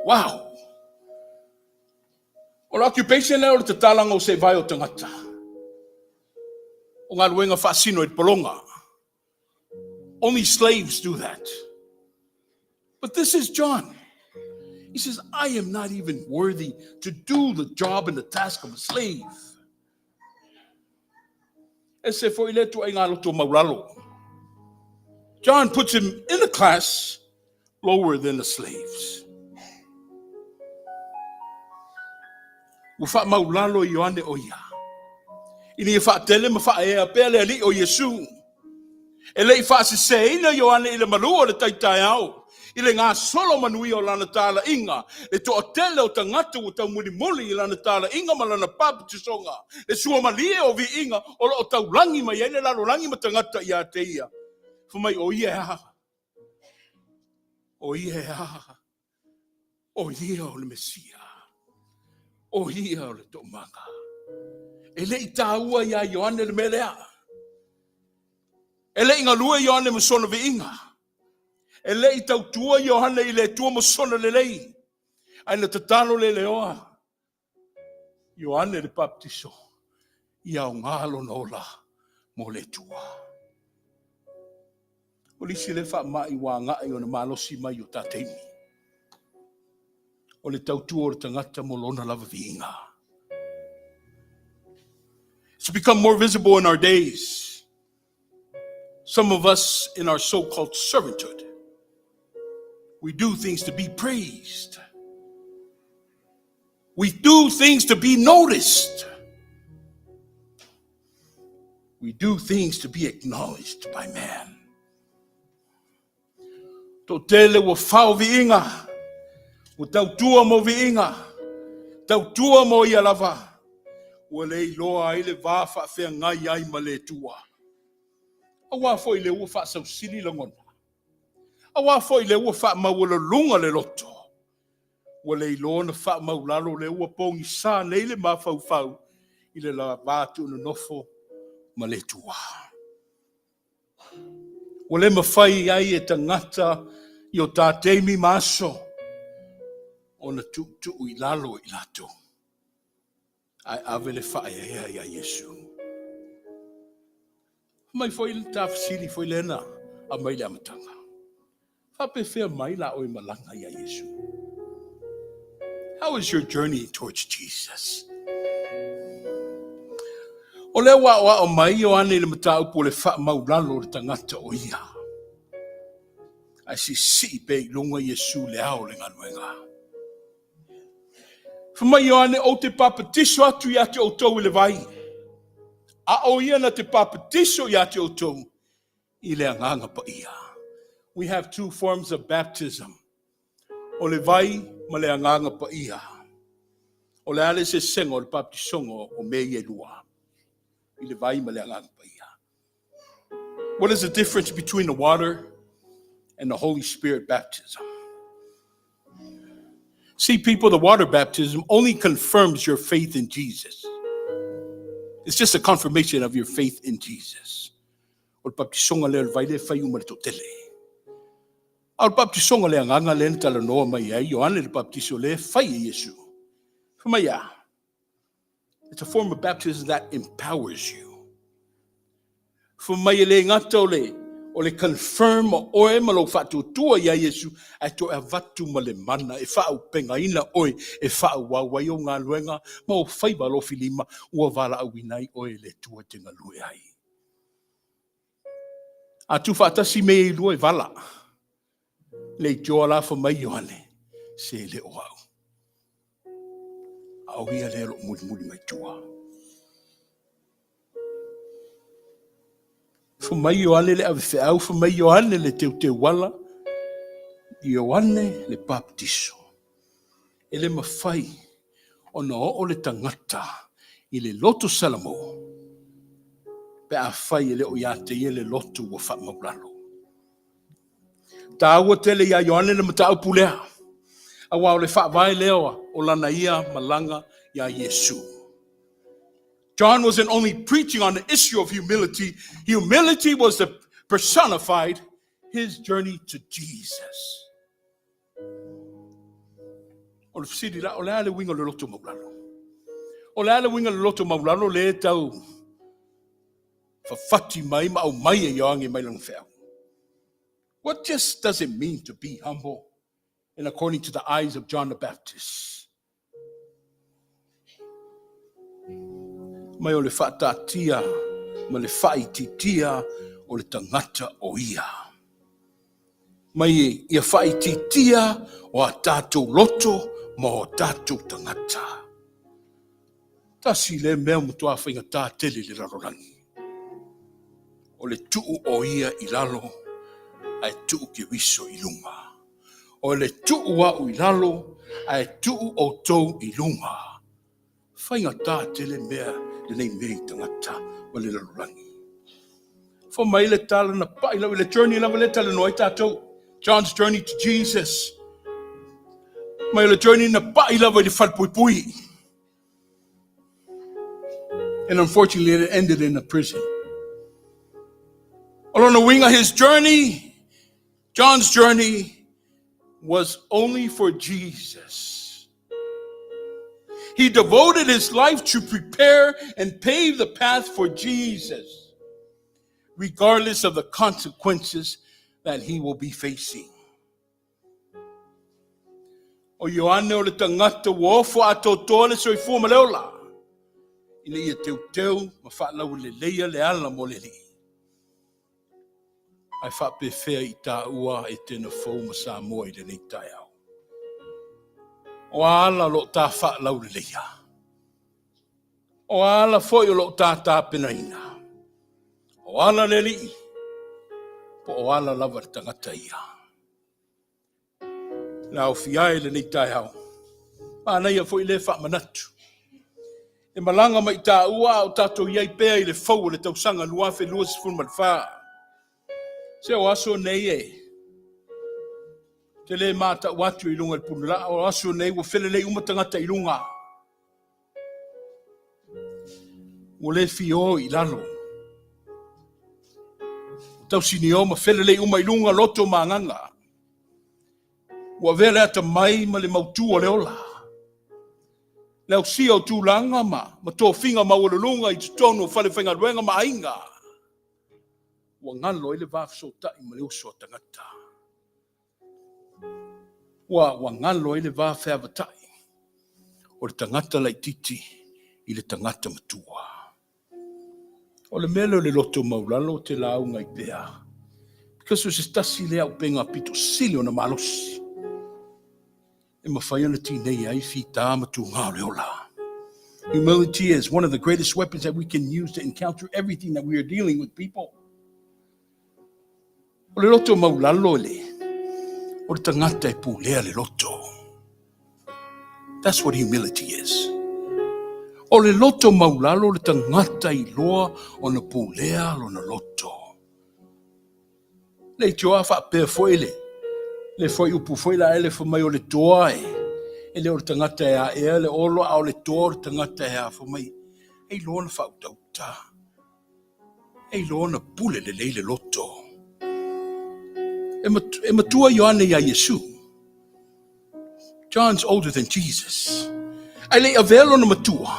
Wow! O le occupation lea o le tatalaga o seevae o tagata. O galuega faasino i le pologa. Only slaves do that. But this is John. He says, I am not even worthy to do the job and the task of a slave. E se foi le tuaiga loto maulalo. John puts him in a class lower than the slaves. Ua faamaulalo Ioane o ia. Ina ia faatele ma faaea pea le alii o Iesu. E le i faaseseina Ioane i le malu o le tai taeao, i le gasolo manuia o lana talaiga, le toatele o tagata ua taumulimuli i lana talaiga ma lana papatisoga, le suamalie o viiga o lo o taulagi mai ai le lalolagi ma tagata ia te ia. Fai mai o ia e a? O ia e a? O ia o le Mesia. O ia o le toomaga. E le i taua iā Ioane le mea lea. E le i galue Ioane ma sona viiga. E le i tautua Ioane i le Atua ma sona lelei. Ae na tatalo le leoa Ioane le Papatiso ia aoga lona ola mo le Atua. O le isi lea faamai ua agai ona malosi mai o ta taimi. O le tautua o le tagata mo lona lava viiga. It's become more visible in our days. Some of us in our so-called servanthood, we do things to be praised. We do things to be noticed. We do things to be acknowledged by man. Toatele ua fao viiga, ua tautua mo viiga, tautua mo ia lava, ua le iloa ai le va faafeagai ai ma le Atua. Auā foi lea ua faasausili lagona. Auā foi lea ua faamaualuluga le loto. Ua le iloa ona faamaulalo lea ua pogisa nei le mafaufau i le va tuunonofo ma le Atua. Ua le mafai ai e tagata i o ta taimi ma aso ona tuutuu i lalo i latou. Ae ave le faaeaea iā Iesu. Mai foi le ta fesili foi lea na aumai i le amataga. Faapefea mai la oe malaga iā Iesu? How is your journey towards Jesus? O lea ua aoao mai Ioane i le mataupu o le faamaulalo o le tagata o ia. Ae siisii pea i luga Iesu le ao o le galuega. Fai mai Ioane, ou te papatiso atu ia te outou i le vai, a o ia na te papatiso ia te outou i le Agaga Paia. We have two forms of baptism. O le vai ma le Agaga Paia. O le a le sesega o le baptisoga o mea ia e lua? I le vai ma le Agaga Paia. What is the difference between the water and the Holy Spirit baptism? See, people, the water baptism only confirms your faith in Jesus. It's just a confirmation of your faith in Jesus. O le baptisoga lea o le vai lea e fai uma le toatele. A o le baptisoga le agaga lea na talanoa mai ai Ioane le baptiso lea e fai e Iesu. Fai mai a, It's a form of baptism that empowers you. Fai mai e le gata o le, o le confirm o oe ma lou faatuatua iā Iesu, ae toe avatu ma le mana e faaaupegaina oe e faaauau ai ou galuega ma ou faiva alofilima ua valaauina ai oe e le Atua e te galue ai. A tuufaatasi mea ia e lua e vala. Leitioa la fai mai Ioane, se le o au. A o ia lea o lo o mulimuli mai tua. Fai mai Ioane le avefeau, fai mai Ioane le teuteuala, Ioane le baptiso. E le mafai ona oo le tagata i le loto salamo pe afai e le o ia te ia le loto ua faamaulalo. Taua tele iā Ioane le mataupu lea, aua o le faavae lea o lana ia malaga iā Iesu. John wasn't only preaching on the issue of humility, humility was the personified his journey to Jesus. O le fesili la, o le a le uiga o le loto maulalo? O le a le uiga o le loto maulalo lea e tau fafati mai ma aumai e Ioane mai lana feau? What just does it mean to be humble and according to the eyes of John the Baptist? Mai o le faataatia ma le faaitiitia o le tagata o ia. Mai ia faaitiitia o a tatou loto ma o tatou tagata. Tasi lea mea ua matua faigata tele i le lalolagi. O le tuu o ia i lalo ae tuu Keriso i luga. O le tuu au i lalo ae tuu outou i luga. Faigata tele mea lenei mea i tagata ma le lalolagi. Fai mai le tala na pai lava i le journey lava lea e talanoa ai tatou. John's journey to Jesus. Mai o le journey na pai lava i le falepuipui. And unfortunately it ended in a prison. O lona uiga, his journey, John's journey was only for Jesus. He devoted his life to prepare and pave the path for Jesus, regardless of the consequences that he will be facing. O Ioane o le tagata ua ofo atoatoa le soifua ma le ola, ina ia teuteu ma faalaualeleia le ala mo le Alii. Ae faapefea i taua Etena Fou ma Samoa i lenei taeao? O a ala o lo o ta faalauleleia? O a ala foi o lo o ta tapenaina? O ala le Alii, po o ala lava le tagata ia? Le aofia ai lenei taeao. Manaia foi lea faamanatu. E malaga mai taua a o tatou i ai pea i le fou o le tausaga 2024. Se o aso nei e te le matau atu i luga i le punulaa, o aso nei ua felelei uma tagata i luga. Ua le fio i lalo. Ua tausinio ma felelei uma i luga loto ma agaga. Ua avea le atamai ma le mautū o le ola. Le ausia o tulaga ma tofiga maualuluga i totonu o falefaigaluega ma aiga, ua galo ai le va fesootai ma le uso a tagata. Ua galo ai le va feavatai o le tagata laitiiti i le tagata matua. O le mea lea o le loto maulalo ou te lauga ai pea, because o se tasi lea auupega pito sili ona malosi e mafai ona tineia ai fita ma tugā o le ola. Humility is one of the greatest weapons that we can use to encounter everything that we are dealing with people. O le loto maulalo le, o le tagata e pulea le loto. That's what humility is. O le loto maulalo le tagata iloa ona pulea lona loto. Le itioa faapea foi le foi upu foi la ele fai mai o le toa e le o le tagata e aea le olo, a o le toa o le tagata e a fai mai e iloa ona faautauta. E iloa ona pule lelei le loto. E matua Ioane ia Iesu. John's older than Jesus. Ae le i avea lona matua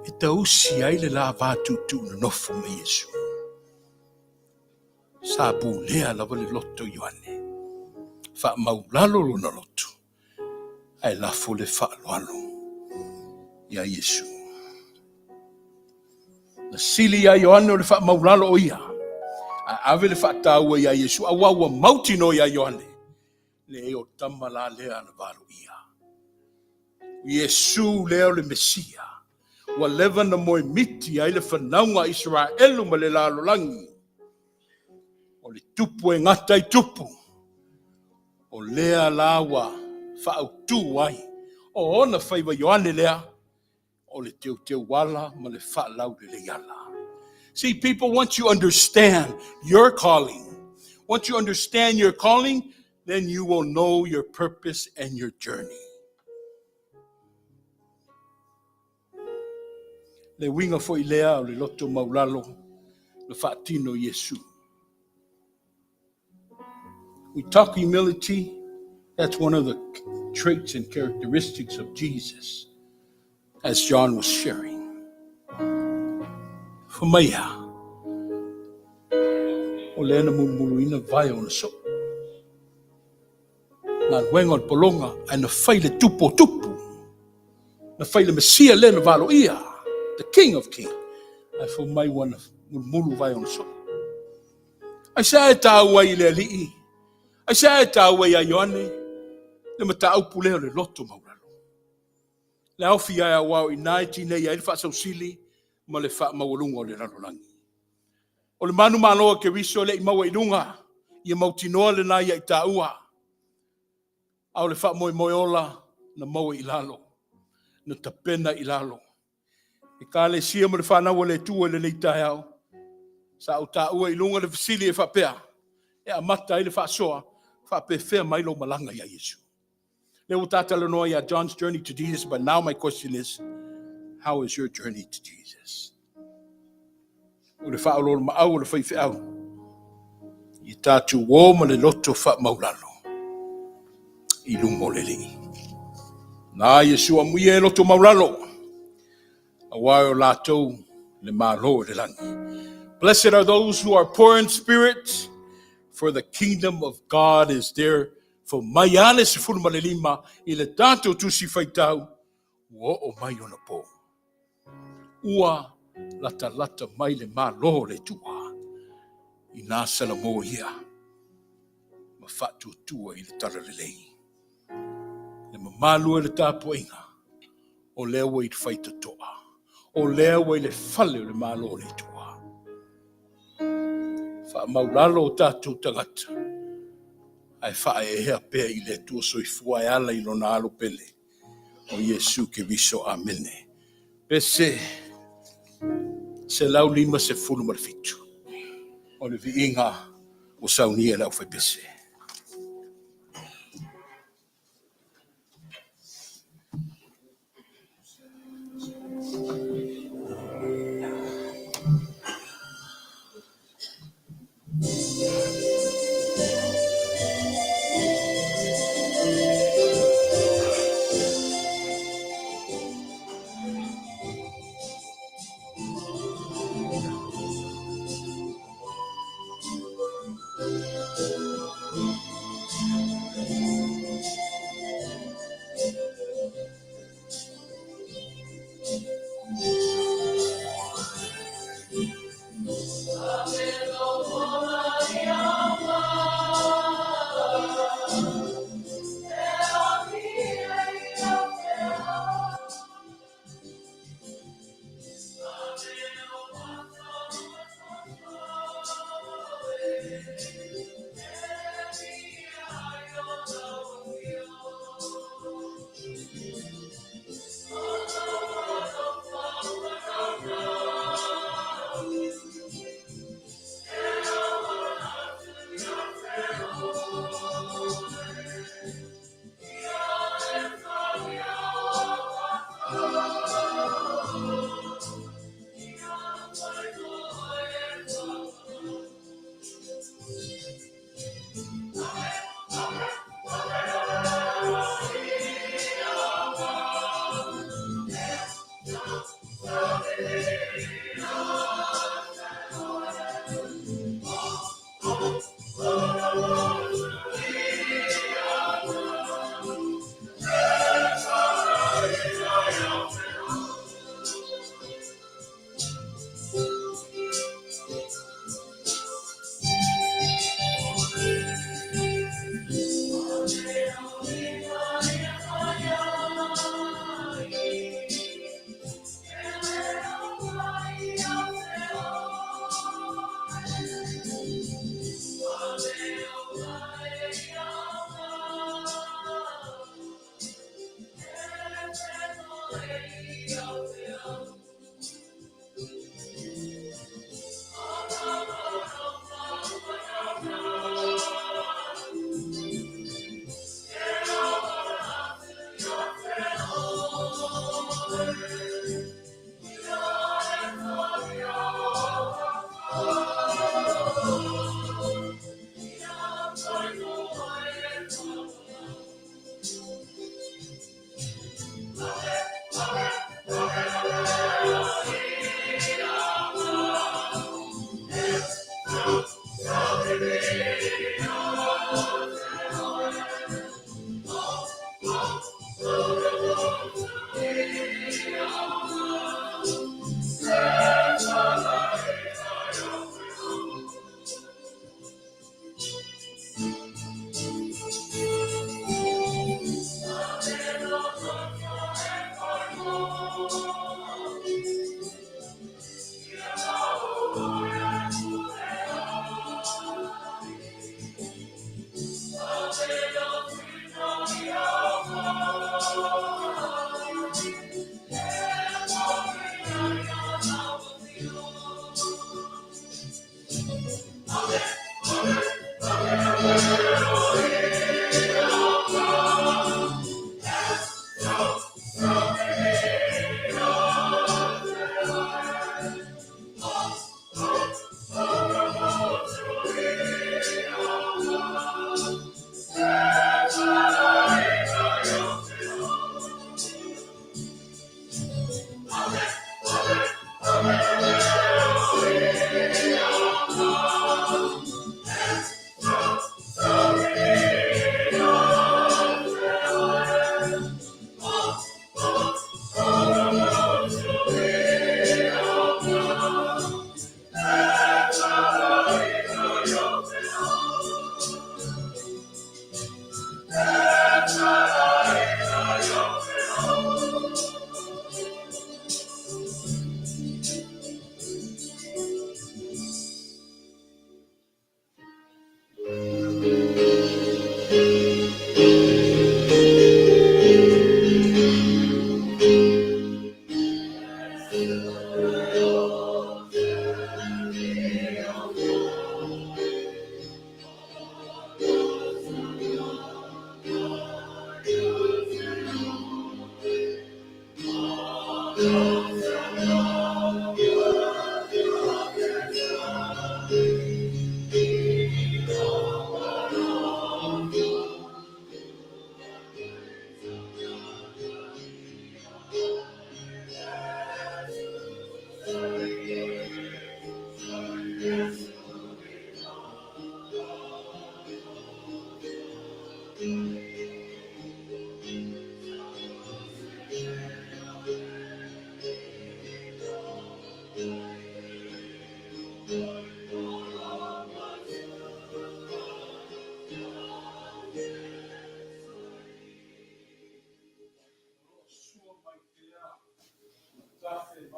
e tausi ai le la va tuutuu nonofo ma Iesu. Sa pulea lava le loto Ioane. Faamaulalo lona loto. Ae lafo le faaaloalo ia Iesu. Na sili ia Ioane o le faamaulalo o ia. A ave le faataua ia Iesu, auā ua mautinoa ia Ioane. Le o tama la lea na valo ia. Iesu lea o le Mesia. Ua leva na moemiti ai le fanauga Israelu ma le lalolagi. O le tupu e gata i tupu. O lea la ua faautū ai. O ona faiva Ioane lea, o le teuteu ala ma le faalaulelei ala. See, people, once you understand your calling, once you understand your calling, then you will know your purpose and your journey. Le uiga foi lea o le loto maulalo na faatino Iesu. We talk humility, that's one of the traits and characteristics of Jesus, as John was sharing. Fai mai a, o lea na mulumuluina vae o ona soo. Galuega o le pologa, ae na fai le tupu o tupu. Na fai le Mesia lea na valoia, the King of Kings. Ae fai mai ua na mulumulu vae o ona soo. Ai se e tāua i le alii, ai se e tāua ia Ioane, le mataupu lea o le loto maulalo. Le aofi ai au au i nai tinei ai le faasausili ma le faamaualuga o le lalolagi. O le manu malo a Keriso le i maua i luga, ia mautinoa lena ia i tāua. A o le faamoemoe ola na maua i lalo, na tapena i lalo. E ekalesia ma le fanau a le Atua i lenei taeao. Sa ou taua i luga le fesili e faapea, e amata ai le faasoa, faapefea mai lou malaga ia Iesu. Le ua tatalanoa ia John's journey to Jesus, but now my question is, how is your journey to Jesus? O le faaoloolomaau o le faifeau, i tatou o ma le loto faamaulalo i luga o le Alii. Na Iesu amuia e loto maulalo, auā o latou le Malo o le lagi. Blessed are those who are poor in spirit, for the kingdom of God is there. Fai mai ale 15 i le tatou tusi faitau, ua oo mai ona po. Ua latalata mai le Malo o le Atua. I nā salamo ia, ma faatuatua i le talalelei. Le mamalu e le tapuaiga, o lea ua i le faitotoa. O lea ua i le fale o le Malo o le Atua. Faamaulalo o tatou tagata, ae faaeaea pea i le Atua soifua e ala i lona alo pele, o Iesu Keriso. Amene. Pese 157. O le viiga ua saunia e le aufaipese.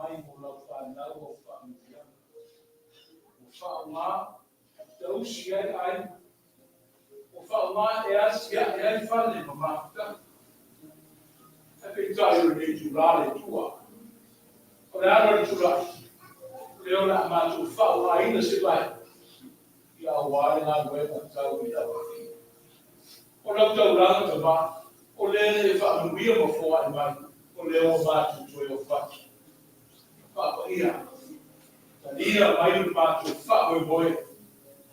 mai mo lau fanau au faamanuiaga. Ua faaaoga e tausi ai aiga, ua faaaoga e atiae ai fale ma mafutaga. Ae peitai o lenei itula le Atua, o le ala o le tulai, o lea o le a matou faaaogaina se vaega ia aua le galuega tau i lau Afioga. O lau taulaga tama, o lea na e faamanuia ma foai mai, o lea ua matou toe ofo atu. Faapaia, talia mai le matou faamoemoe,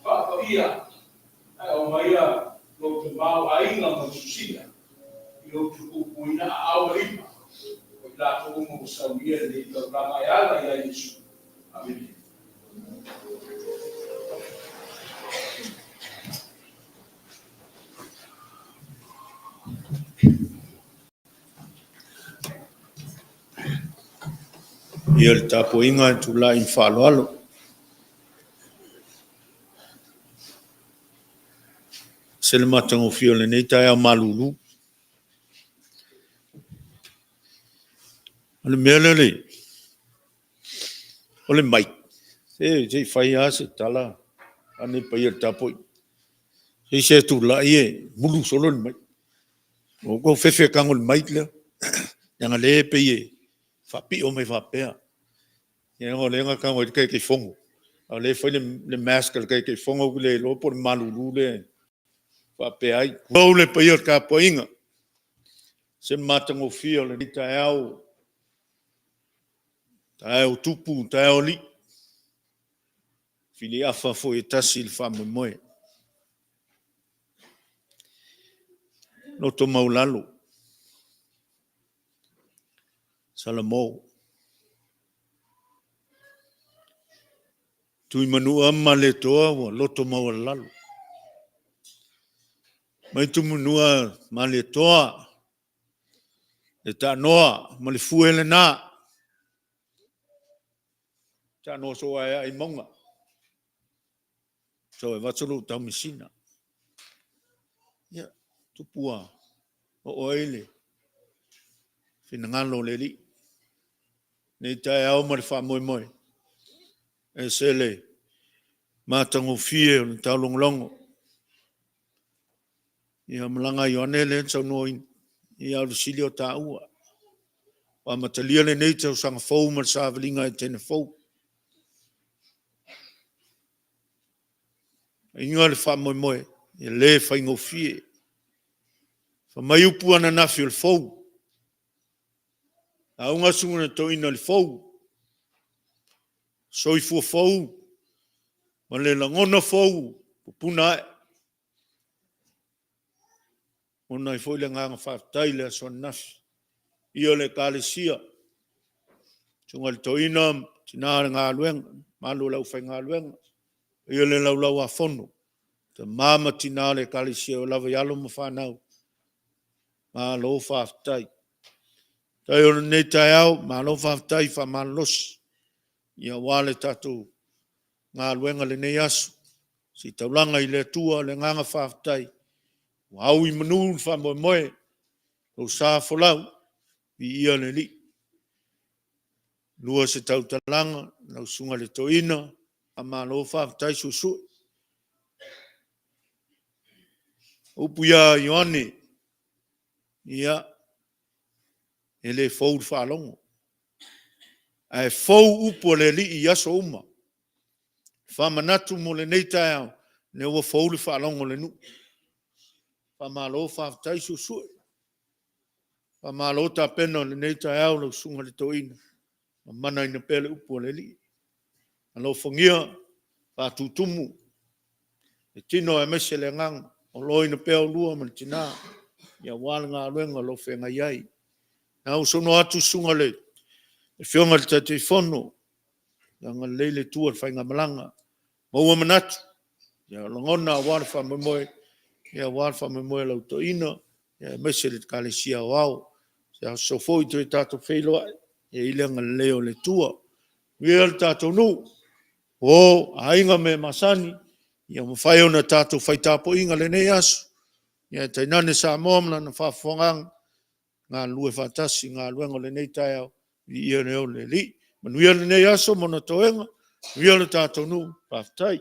faapaia, ae aumaia lou tamaoaiga malusina i lou tupuipuiina aao ma lima o i latou uma ua saunia lenei taulaga e ala ia Iesu. Amene. Ia le tapuaiga e tulai ma faaaloalo. Se le matagofie o lenei taeao malulu. O le mea lea o le mic, se i fai lava se tala vaeane le paia o le tapuaiga. Se i e tulai e mulu solo le mic. Ua ou fefe e tago i le mic lea, leaga o lea e pei e faapio mai faapea. Leaga o lea na tago ai le Taitaifono, a o lea e fai le mask a le Taitaifono, ou te le iloa po o le malulu lea e faapea ai. Tulou le paia o le tapuaiga, se matagofie o lenei taeao, taeao o tupu taeao o alii, filiafa foi e tasi le faamoemoe. Loto maualalo, Salamo. Tuimanua ma Malietoa ua loto maualalo. Mai Tuimanua Malietoa le taanoa ma le fue lena, taanoa soo ae i mauga, so e avatu lou taumasina. Ia, tupu ua oo ai le finagalo o le Alii. Lenei taeao ma le faamoemoe, e ese le matagofie o le taulogologo. Ia malaga Ioane lea na saunoa ai, a o le sili o taua. Ua amatalia lenei tausaga fou ma le savaliga Etene fou. Faiga le faamoemoe, e le faigofie. Fai mai upu ananafi o le fou, lauga susuga i le Toeaina i le fou, soifua fou ma le lagona fou pupuna ae. E lagona ai foi le agaga faafetai i le aso ananafi, i le paia o le Ekalesia, susuga i le Toeaina ma tina o le galuega, mamalu o le aufaigaluega, paia i le Laulau-a-Fono, tama ma tina o le Ekalesia e oo lava i alo ma fanau, malo faafetai. Faafetai o lenei taeao, malo faafetai faamalolosi aua le tatou galuega i lenei aso. Ositaulaga i le Atua, o le agaga faafetai ua au i manu le faamoemoe, lou sa folau, viia le Alii. Lua se tautalaga lau Susuga i le Toeaina, faamalo faafetai suesue. O upu ia a Ioane, ia, e le fou i le faalogo, ae fou upu a le Alii i aso uma. Faamanatu mo lenei taeao, o lea ua fou le faalogo a le nuu. Faamalo faafetai suesue. Faamalo tapena i lenei taeao lau Susuga i le Toeaina, mamanaina pea le upu a le Alii. Alofagia faatutumu le tino aemaise le agaga, oloina pea oulua ma le tina aua le galuega o lo o feagai ai. A ua saunoa atu le Afioga i le Taitaifono, ia agalelei le Atua i le faigamalaga, maua manatu, lagona aua le faamoemoe, aua le faamoemoe o lau toeaina, aemaise le Ekalesia Aoao. Se aso foi toe tatou feiloai, ia i ai le agalelei o le Atua. Manuia le tatou nuu, uo, aiga ma e masani, ia mafai ona tatou fai tapuaiga i lenei aso, ae tainane Samoa ma lana faafofogaaga, galulue faatasi i galuega o lenei taeao, viia le Alii. Manuia lenei aso ma ona toega, manuia le tatou nuu, faafetai.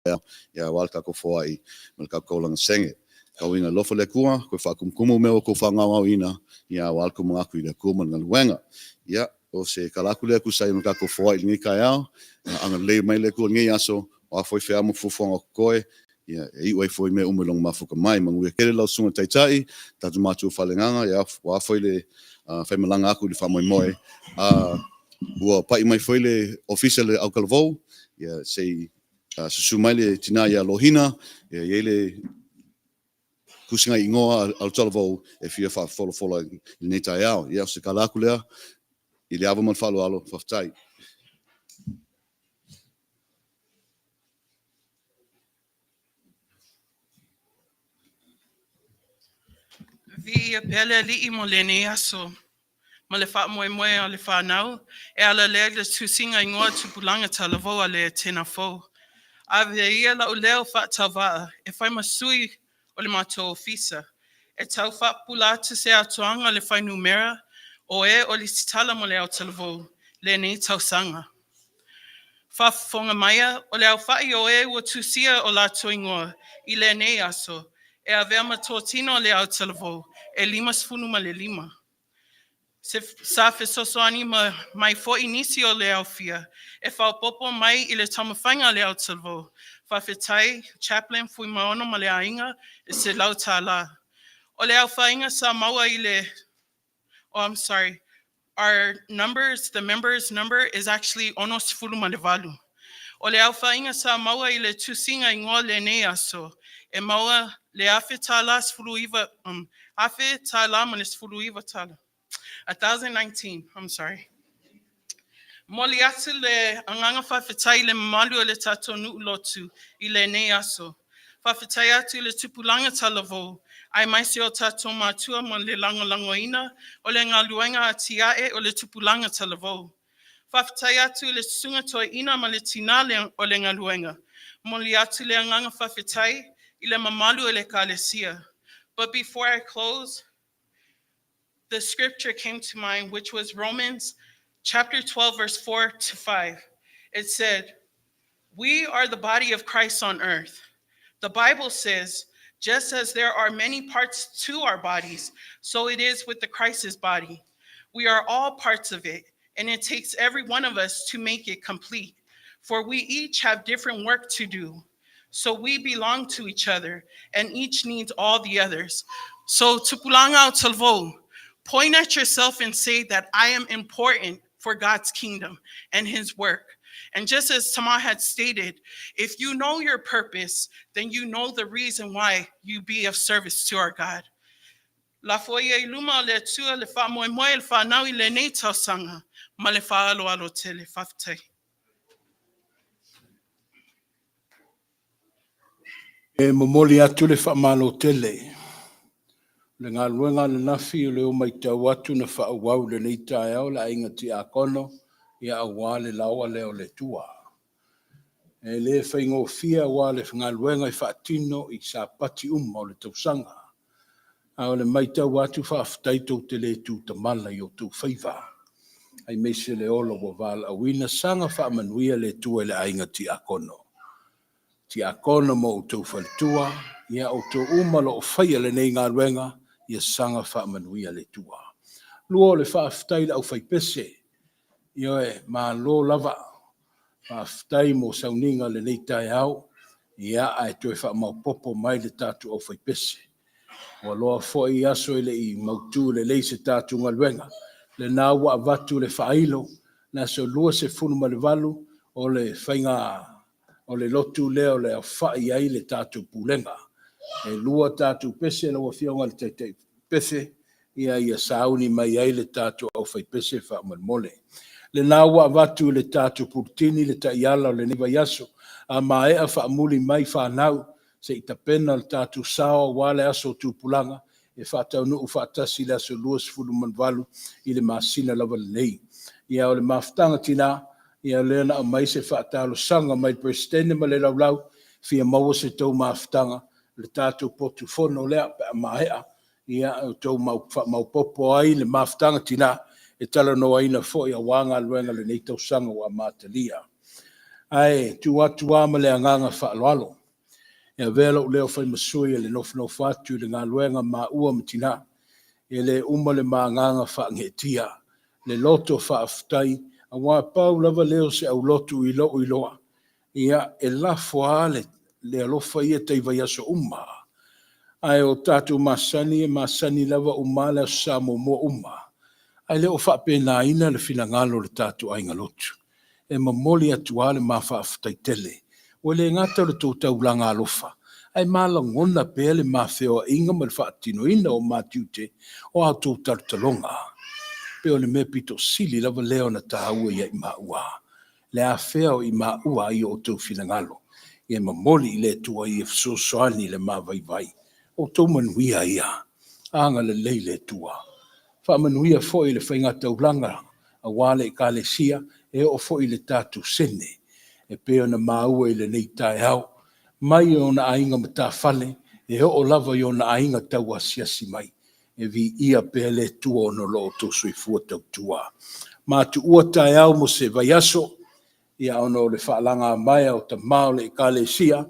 taeao, ia aua le tatou foai ma le tatou taulaga sege. Tau ina alofa le Atua, toe faatumutumu mea ua outou faagaogaoina, ia aua le tou manatu i le Atua ma le galuega. Ia, o se tala atu lea e tusa ai ma le tatou foai i lenei taeao, ia agalelei mai le Atua i lenei aso, o a foi feau ma fuafuaga o totoe, ia e iu ai foi mea uma i Lona mafuta mai. Manuia tele lau Susuga i le Taitai, tatou matua faaleagaga, ia o a foi le faimalaga atu i le faamoemoe. Ua pai mai foi le Ofisa i le Autalavou, ia se i susu mai le tina ia Lohina, e i ai le tusiga igoa a le Talavou e fia faafolafola i lenei taeao. Ia, o se tala atu lea i le ava ma le faaaloalo, faafetai. Viia pea le Alii mo lenei aso, ma le faamoemoe o le whānau, e ala lea i le tusiga igoa tupulaga talavou a le Etena Fou. Ave ia lau leo faatauvaa e fai ma sui o le matou ofisa. E tau faapupula atu se atoaga o le fuainumera o e o lesitala mo le autalavou lenei tausaga. Faafofoga maia, o le aofai o e ua tusia o latou igoa i lenei aso e avea ma totino le autalavou e 55. Sa fesoasoani mai foi nisi o le aofia e faaopoopo mai i le taumafaiga a le autalavou. Faafetai Chaplain Fuimaono ma le aiga i le $100. O le aofaiga sa maua i le, oh, I'm sorry. Our numbers, the members number is actually 68. O le aofaiga sa maua i le tusiga igoa lenei aso, e maua le $1,000 19, $1,000 ma le 19 tala. 1019, I'm sorry. Momoli atu le agaga faafetai i le mamalu o le tatou nuu lotu i lenei aso. Faafetai atu i le tupulaga talavou, aemaise o tatou matua mo le lagolagoina o le galuega atiae o le tupulaga talavou. Faafetai atu i le susuga toeaina ma le tinā o le galuega. Momoli atu le agaga faafetai i le mamalu o le Ekalesia. But before I close, the scripture came to mind, which was Romans chapter 12, verse 4 to 5. It said, "We are the body of Christ on earth. The Bible says, just as there are many parts to our bodies, so it is with the Christ's body. We are all parts of it, and it takes every one of us to make it complete. For we each have different work to do. So we belong to each other, and each needs all the others." So, tupulaga talavou, point at yourself and say that I am important for God's kingdom and his work. And just as Tama had stated, if you know your purpose, then you know the reason why you be of service to our God. Lafo ia i luma o le Atua le faamoemoe le whānau i lenei tausaga ma le faaaloalo tele. Faafetai. E momoli atu le faamalo tele. Le galuega ananafi o lea ua matau atu na faaauau i lenei taeao le aiga tiakono ia aua le laoa lea o le Atua. E le faigofie aua le galuega e faatino i Sapati uma o le tausaga. A o le matau atu faafetai tou te le tutamala i o outou faiva. Aemaise le ola ua valaauina, saga faamanuia le Atua i le aiga tiakono. Tiakono ma outou faletua, ia outou uma o lo o faia lenei galuega, ia saga faamanuia le Atua. Lua o le faafetai i le aufaipese, ioe, malo lava. Faafetai mo sauniga o lenei taeao, ia ae toe faamaopoopo mai le tatou aufaipese. Ua loa foi aso e le i mautu lelei se tatou galuega. Lena ua avatu le faailo, le aso 28 o le faiga o le lotu lea o le aofai ai le tatou pulega. E lua tatou pese lau Afioga i le Taitai pese, ia sauni mai ai le tatou aufaipese faamolemole. Lena ua avatu i le tatou pulutini le taiala o lenei vaiaso, a maea faamuli mai fanau se i tapena le tatou sao aua le aso o tupulaga e faataunuu faatasi i le aso 28 i le masina lava lenei. Ia o le mafutaga tina, ia lea na aumai se faatalosaga mai le Peresetene ma le Laulau, fia maua se tou mafutaga le tatou potu fono lea pe a maea, ia outou faamaopoopo ai le mafutaga tina e talanoaina foi aua galuega o lenei tausaga ua amatalia. Ae tuu atu lava ma le agaga faaaloalo e avea lou leo fai ma sui e le nofonofo atu i le galuega maua ma tinā, e le uma le ma agaga faaneetia, le loto faafetai, aua pau lava lea o se aulotu i lou iloa, ia, e lafo lava le alofa ia tai vaiaso uma. Ae o tatou masani, e masani lava uma le Aso Sa muamua uma, ae le o faapenaina le finagalo o le tatou aiga lotu. E momoli atu lava le ma faafetai tele. Ua le gata o le tou taulaga alofa, ae ma lagona pea le ma feoaiga ma le faatinoina o ma tiute o a outou talotaloga. Pei o le mea pito sili lava lea ona taua ia i maua, le afea o i maua ai o outou finagalo. Ia momoli i le Atua ia fesoasoani i le ma vaivai. O outou manuia ia, agalelei le Atua. Faamanuia foi i le faigataulaga aua le Ekalesia, e oo foi i le tatou sene, e pei ona maua i lenei taeao, mai ona aiga matafale, e oo lava i ona aiga tauasiasi mai. E viia pea le Atua ona o lo outou soifua tautua. Matuua taeao mo se vaiaso, ia ona o le faalagamaea o tama o le Ekalesia,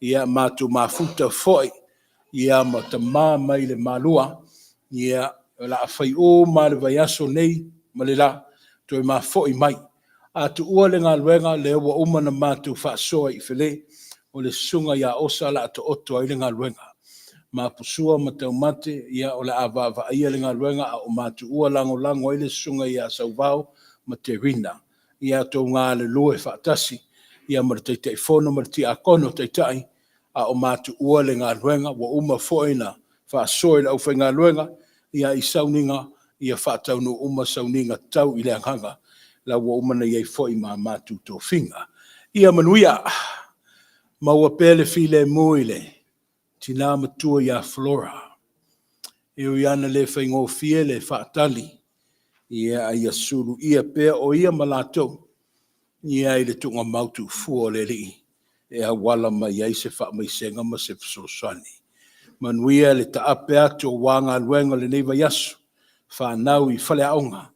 ia matou mafuta foi ia ma tama mai le Malua, ia o le a fai uma lava le vaiaso nei ma le la, toe ma foi mai. A tuua le galuega, lea ua uma ona matou faasoa i Fale, o le susuga ia Osa o le a taoto ai le galuega. Maposua ma Taumate, ia o le a vaavaaia le galuega a o Matuua lagolago ai le susuga ia Sauvao ma Terina. Ia outou galulue faatasi ia ma le Taitaifono ma le Tiakono Taitai, a o matuua le galuega. Ua uma foi ona faasoa i le aufaigaluega i sauniga, ia faataunuu uma sauniga tau i le agaga, la ua uma ona i ai foi ma a matou tofiga. Ia manuia, maua pea le filemu i le tina matua ia Flora. E ui lava ina le faigofie le faatali, a ia suluia pea o ia ma latou i le tuugamau tuufua o le Alii e auala mai ai se faamaisega ma se fesoasoani. Manuia le taape atu aua galuega o lenei vaiaso, fanau i faleaoga,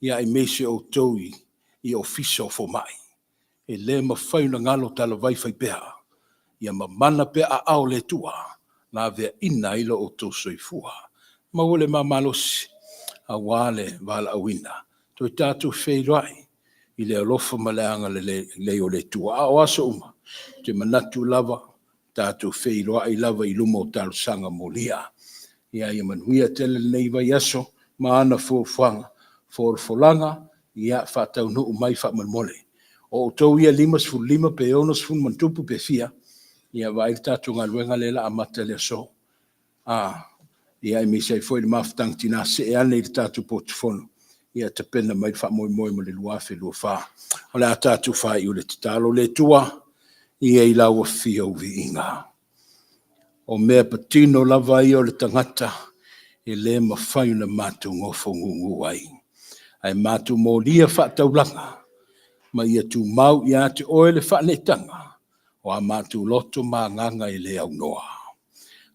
aemaise outou i ofisa o fomai. E le mafai ona galo talavai faipea, ia mamana pea aao o le Atua laveaina ai lo outou soifua. Maua le ma malosi aua le valaauina. Toe tatou feiloai i le alofa ma le agalelei o le Atua. A o aso uma, ou te manatu lava, tatou feiloai lava i luma o talosaga molia. Ia manuia tele lenei vaiaso ma ana fuafuaga. Folafolaga, ia faataunuu mai faamolemole. O outou ia e 55 pe 60 ma ona tupu pe fia, ia vaai le tatou galuega lea o le a amata i le aso. Aemaise ai foi le mafutaga tina, see ane i le tatou potu fono, ia tapena mai le faamoemoe mo le 2024. O le a tatou faaiu i le tatalo. Le Atua, ia i lau afio ou viiga. O mea patino lava ia o le tagata, e le mafai ona matou nofo gugu ai. Ae matou molia faataulaga, ma ia tumau ia te oe le faaneetaga, o a matou loto ma agaga e le aunoa.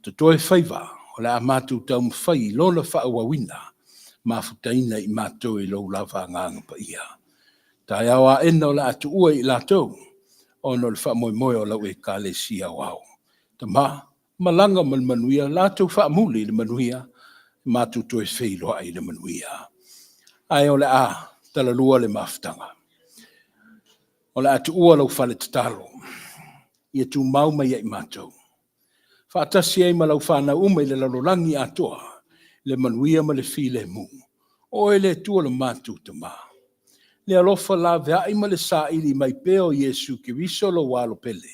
Totoe faiva, o le a matou taumafai i lona faaauauina, mafutaina i matou i lou lava Agaga Paia. Taeao aena o le a tuua i latou, ona o le faamoemoe o lau Ekalesia Aoao. Tama, malaga ma le manuia, latou faamuli i le manuia, matou toe feiloai i le manuia. Ae o le a talalua le mafutaga. O le a tuua lau fale tatalo, ia tumau mai ia i matou. Faatasi ai ma lau fanau uma i le lalolagi atoa, le manuia ma le filemu. O oe le Atua lo matou Tama. Le alofa laveai ma le saili mai pea o Iesu Keriso lou Alo pele,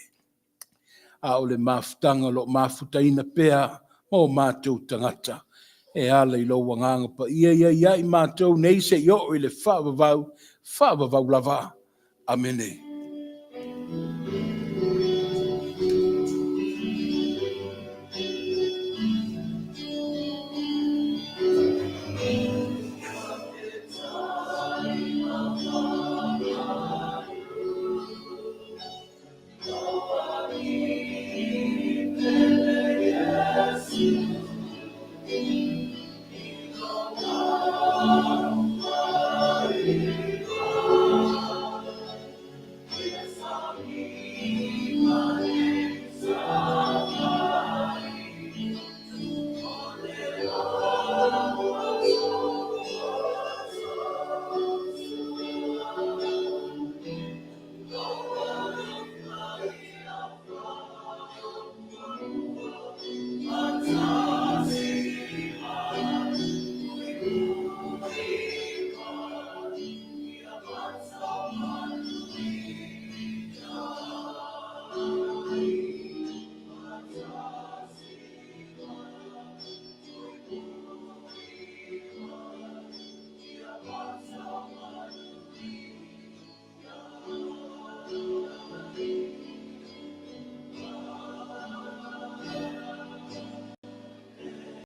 a o le mafutaga o lo o mafutaina pea ma o matou tagata, e ala i lou Agaga Paia ia ia i matou nei seia oo i le faavavau, faavavau lava. Amene.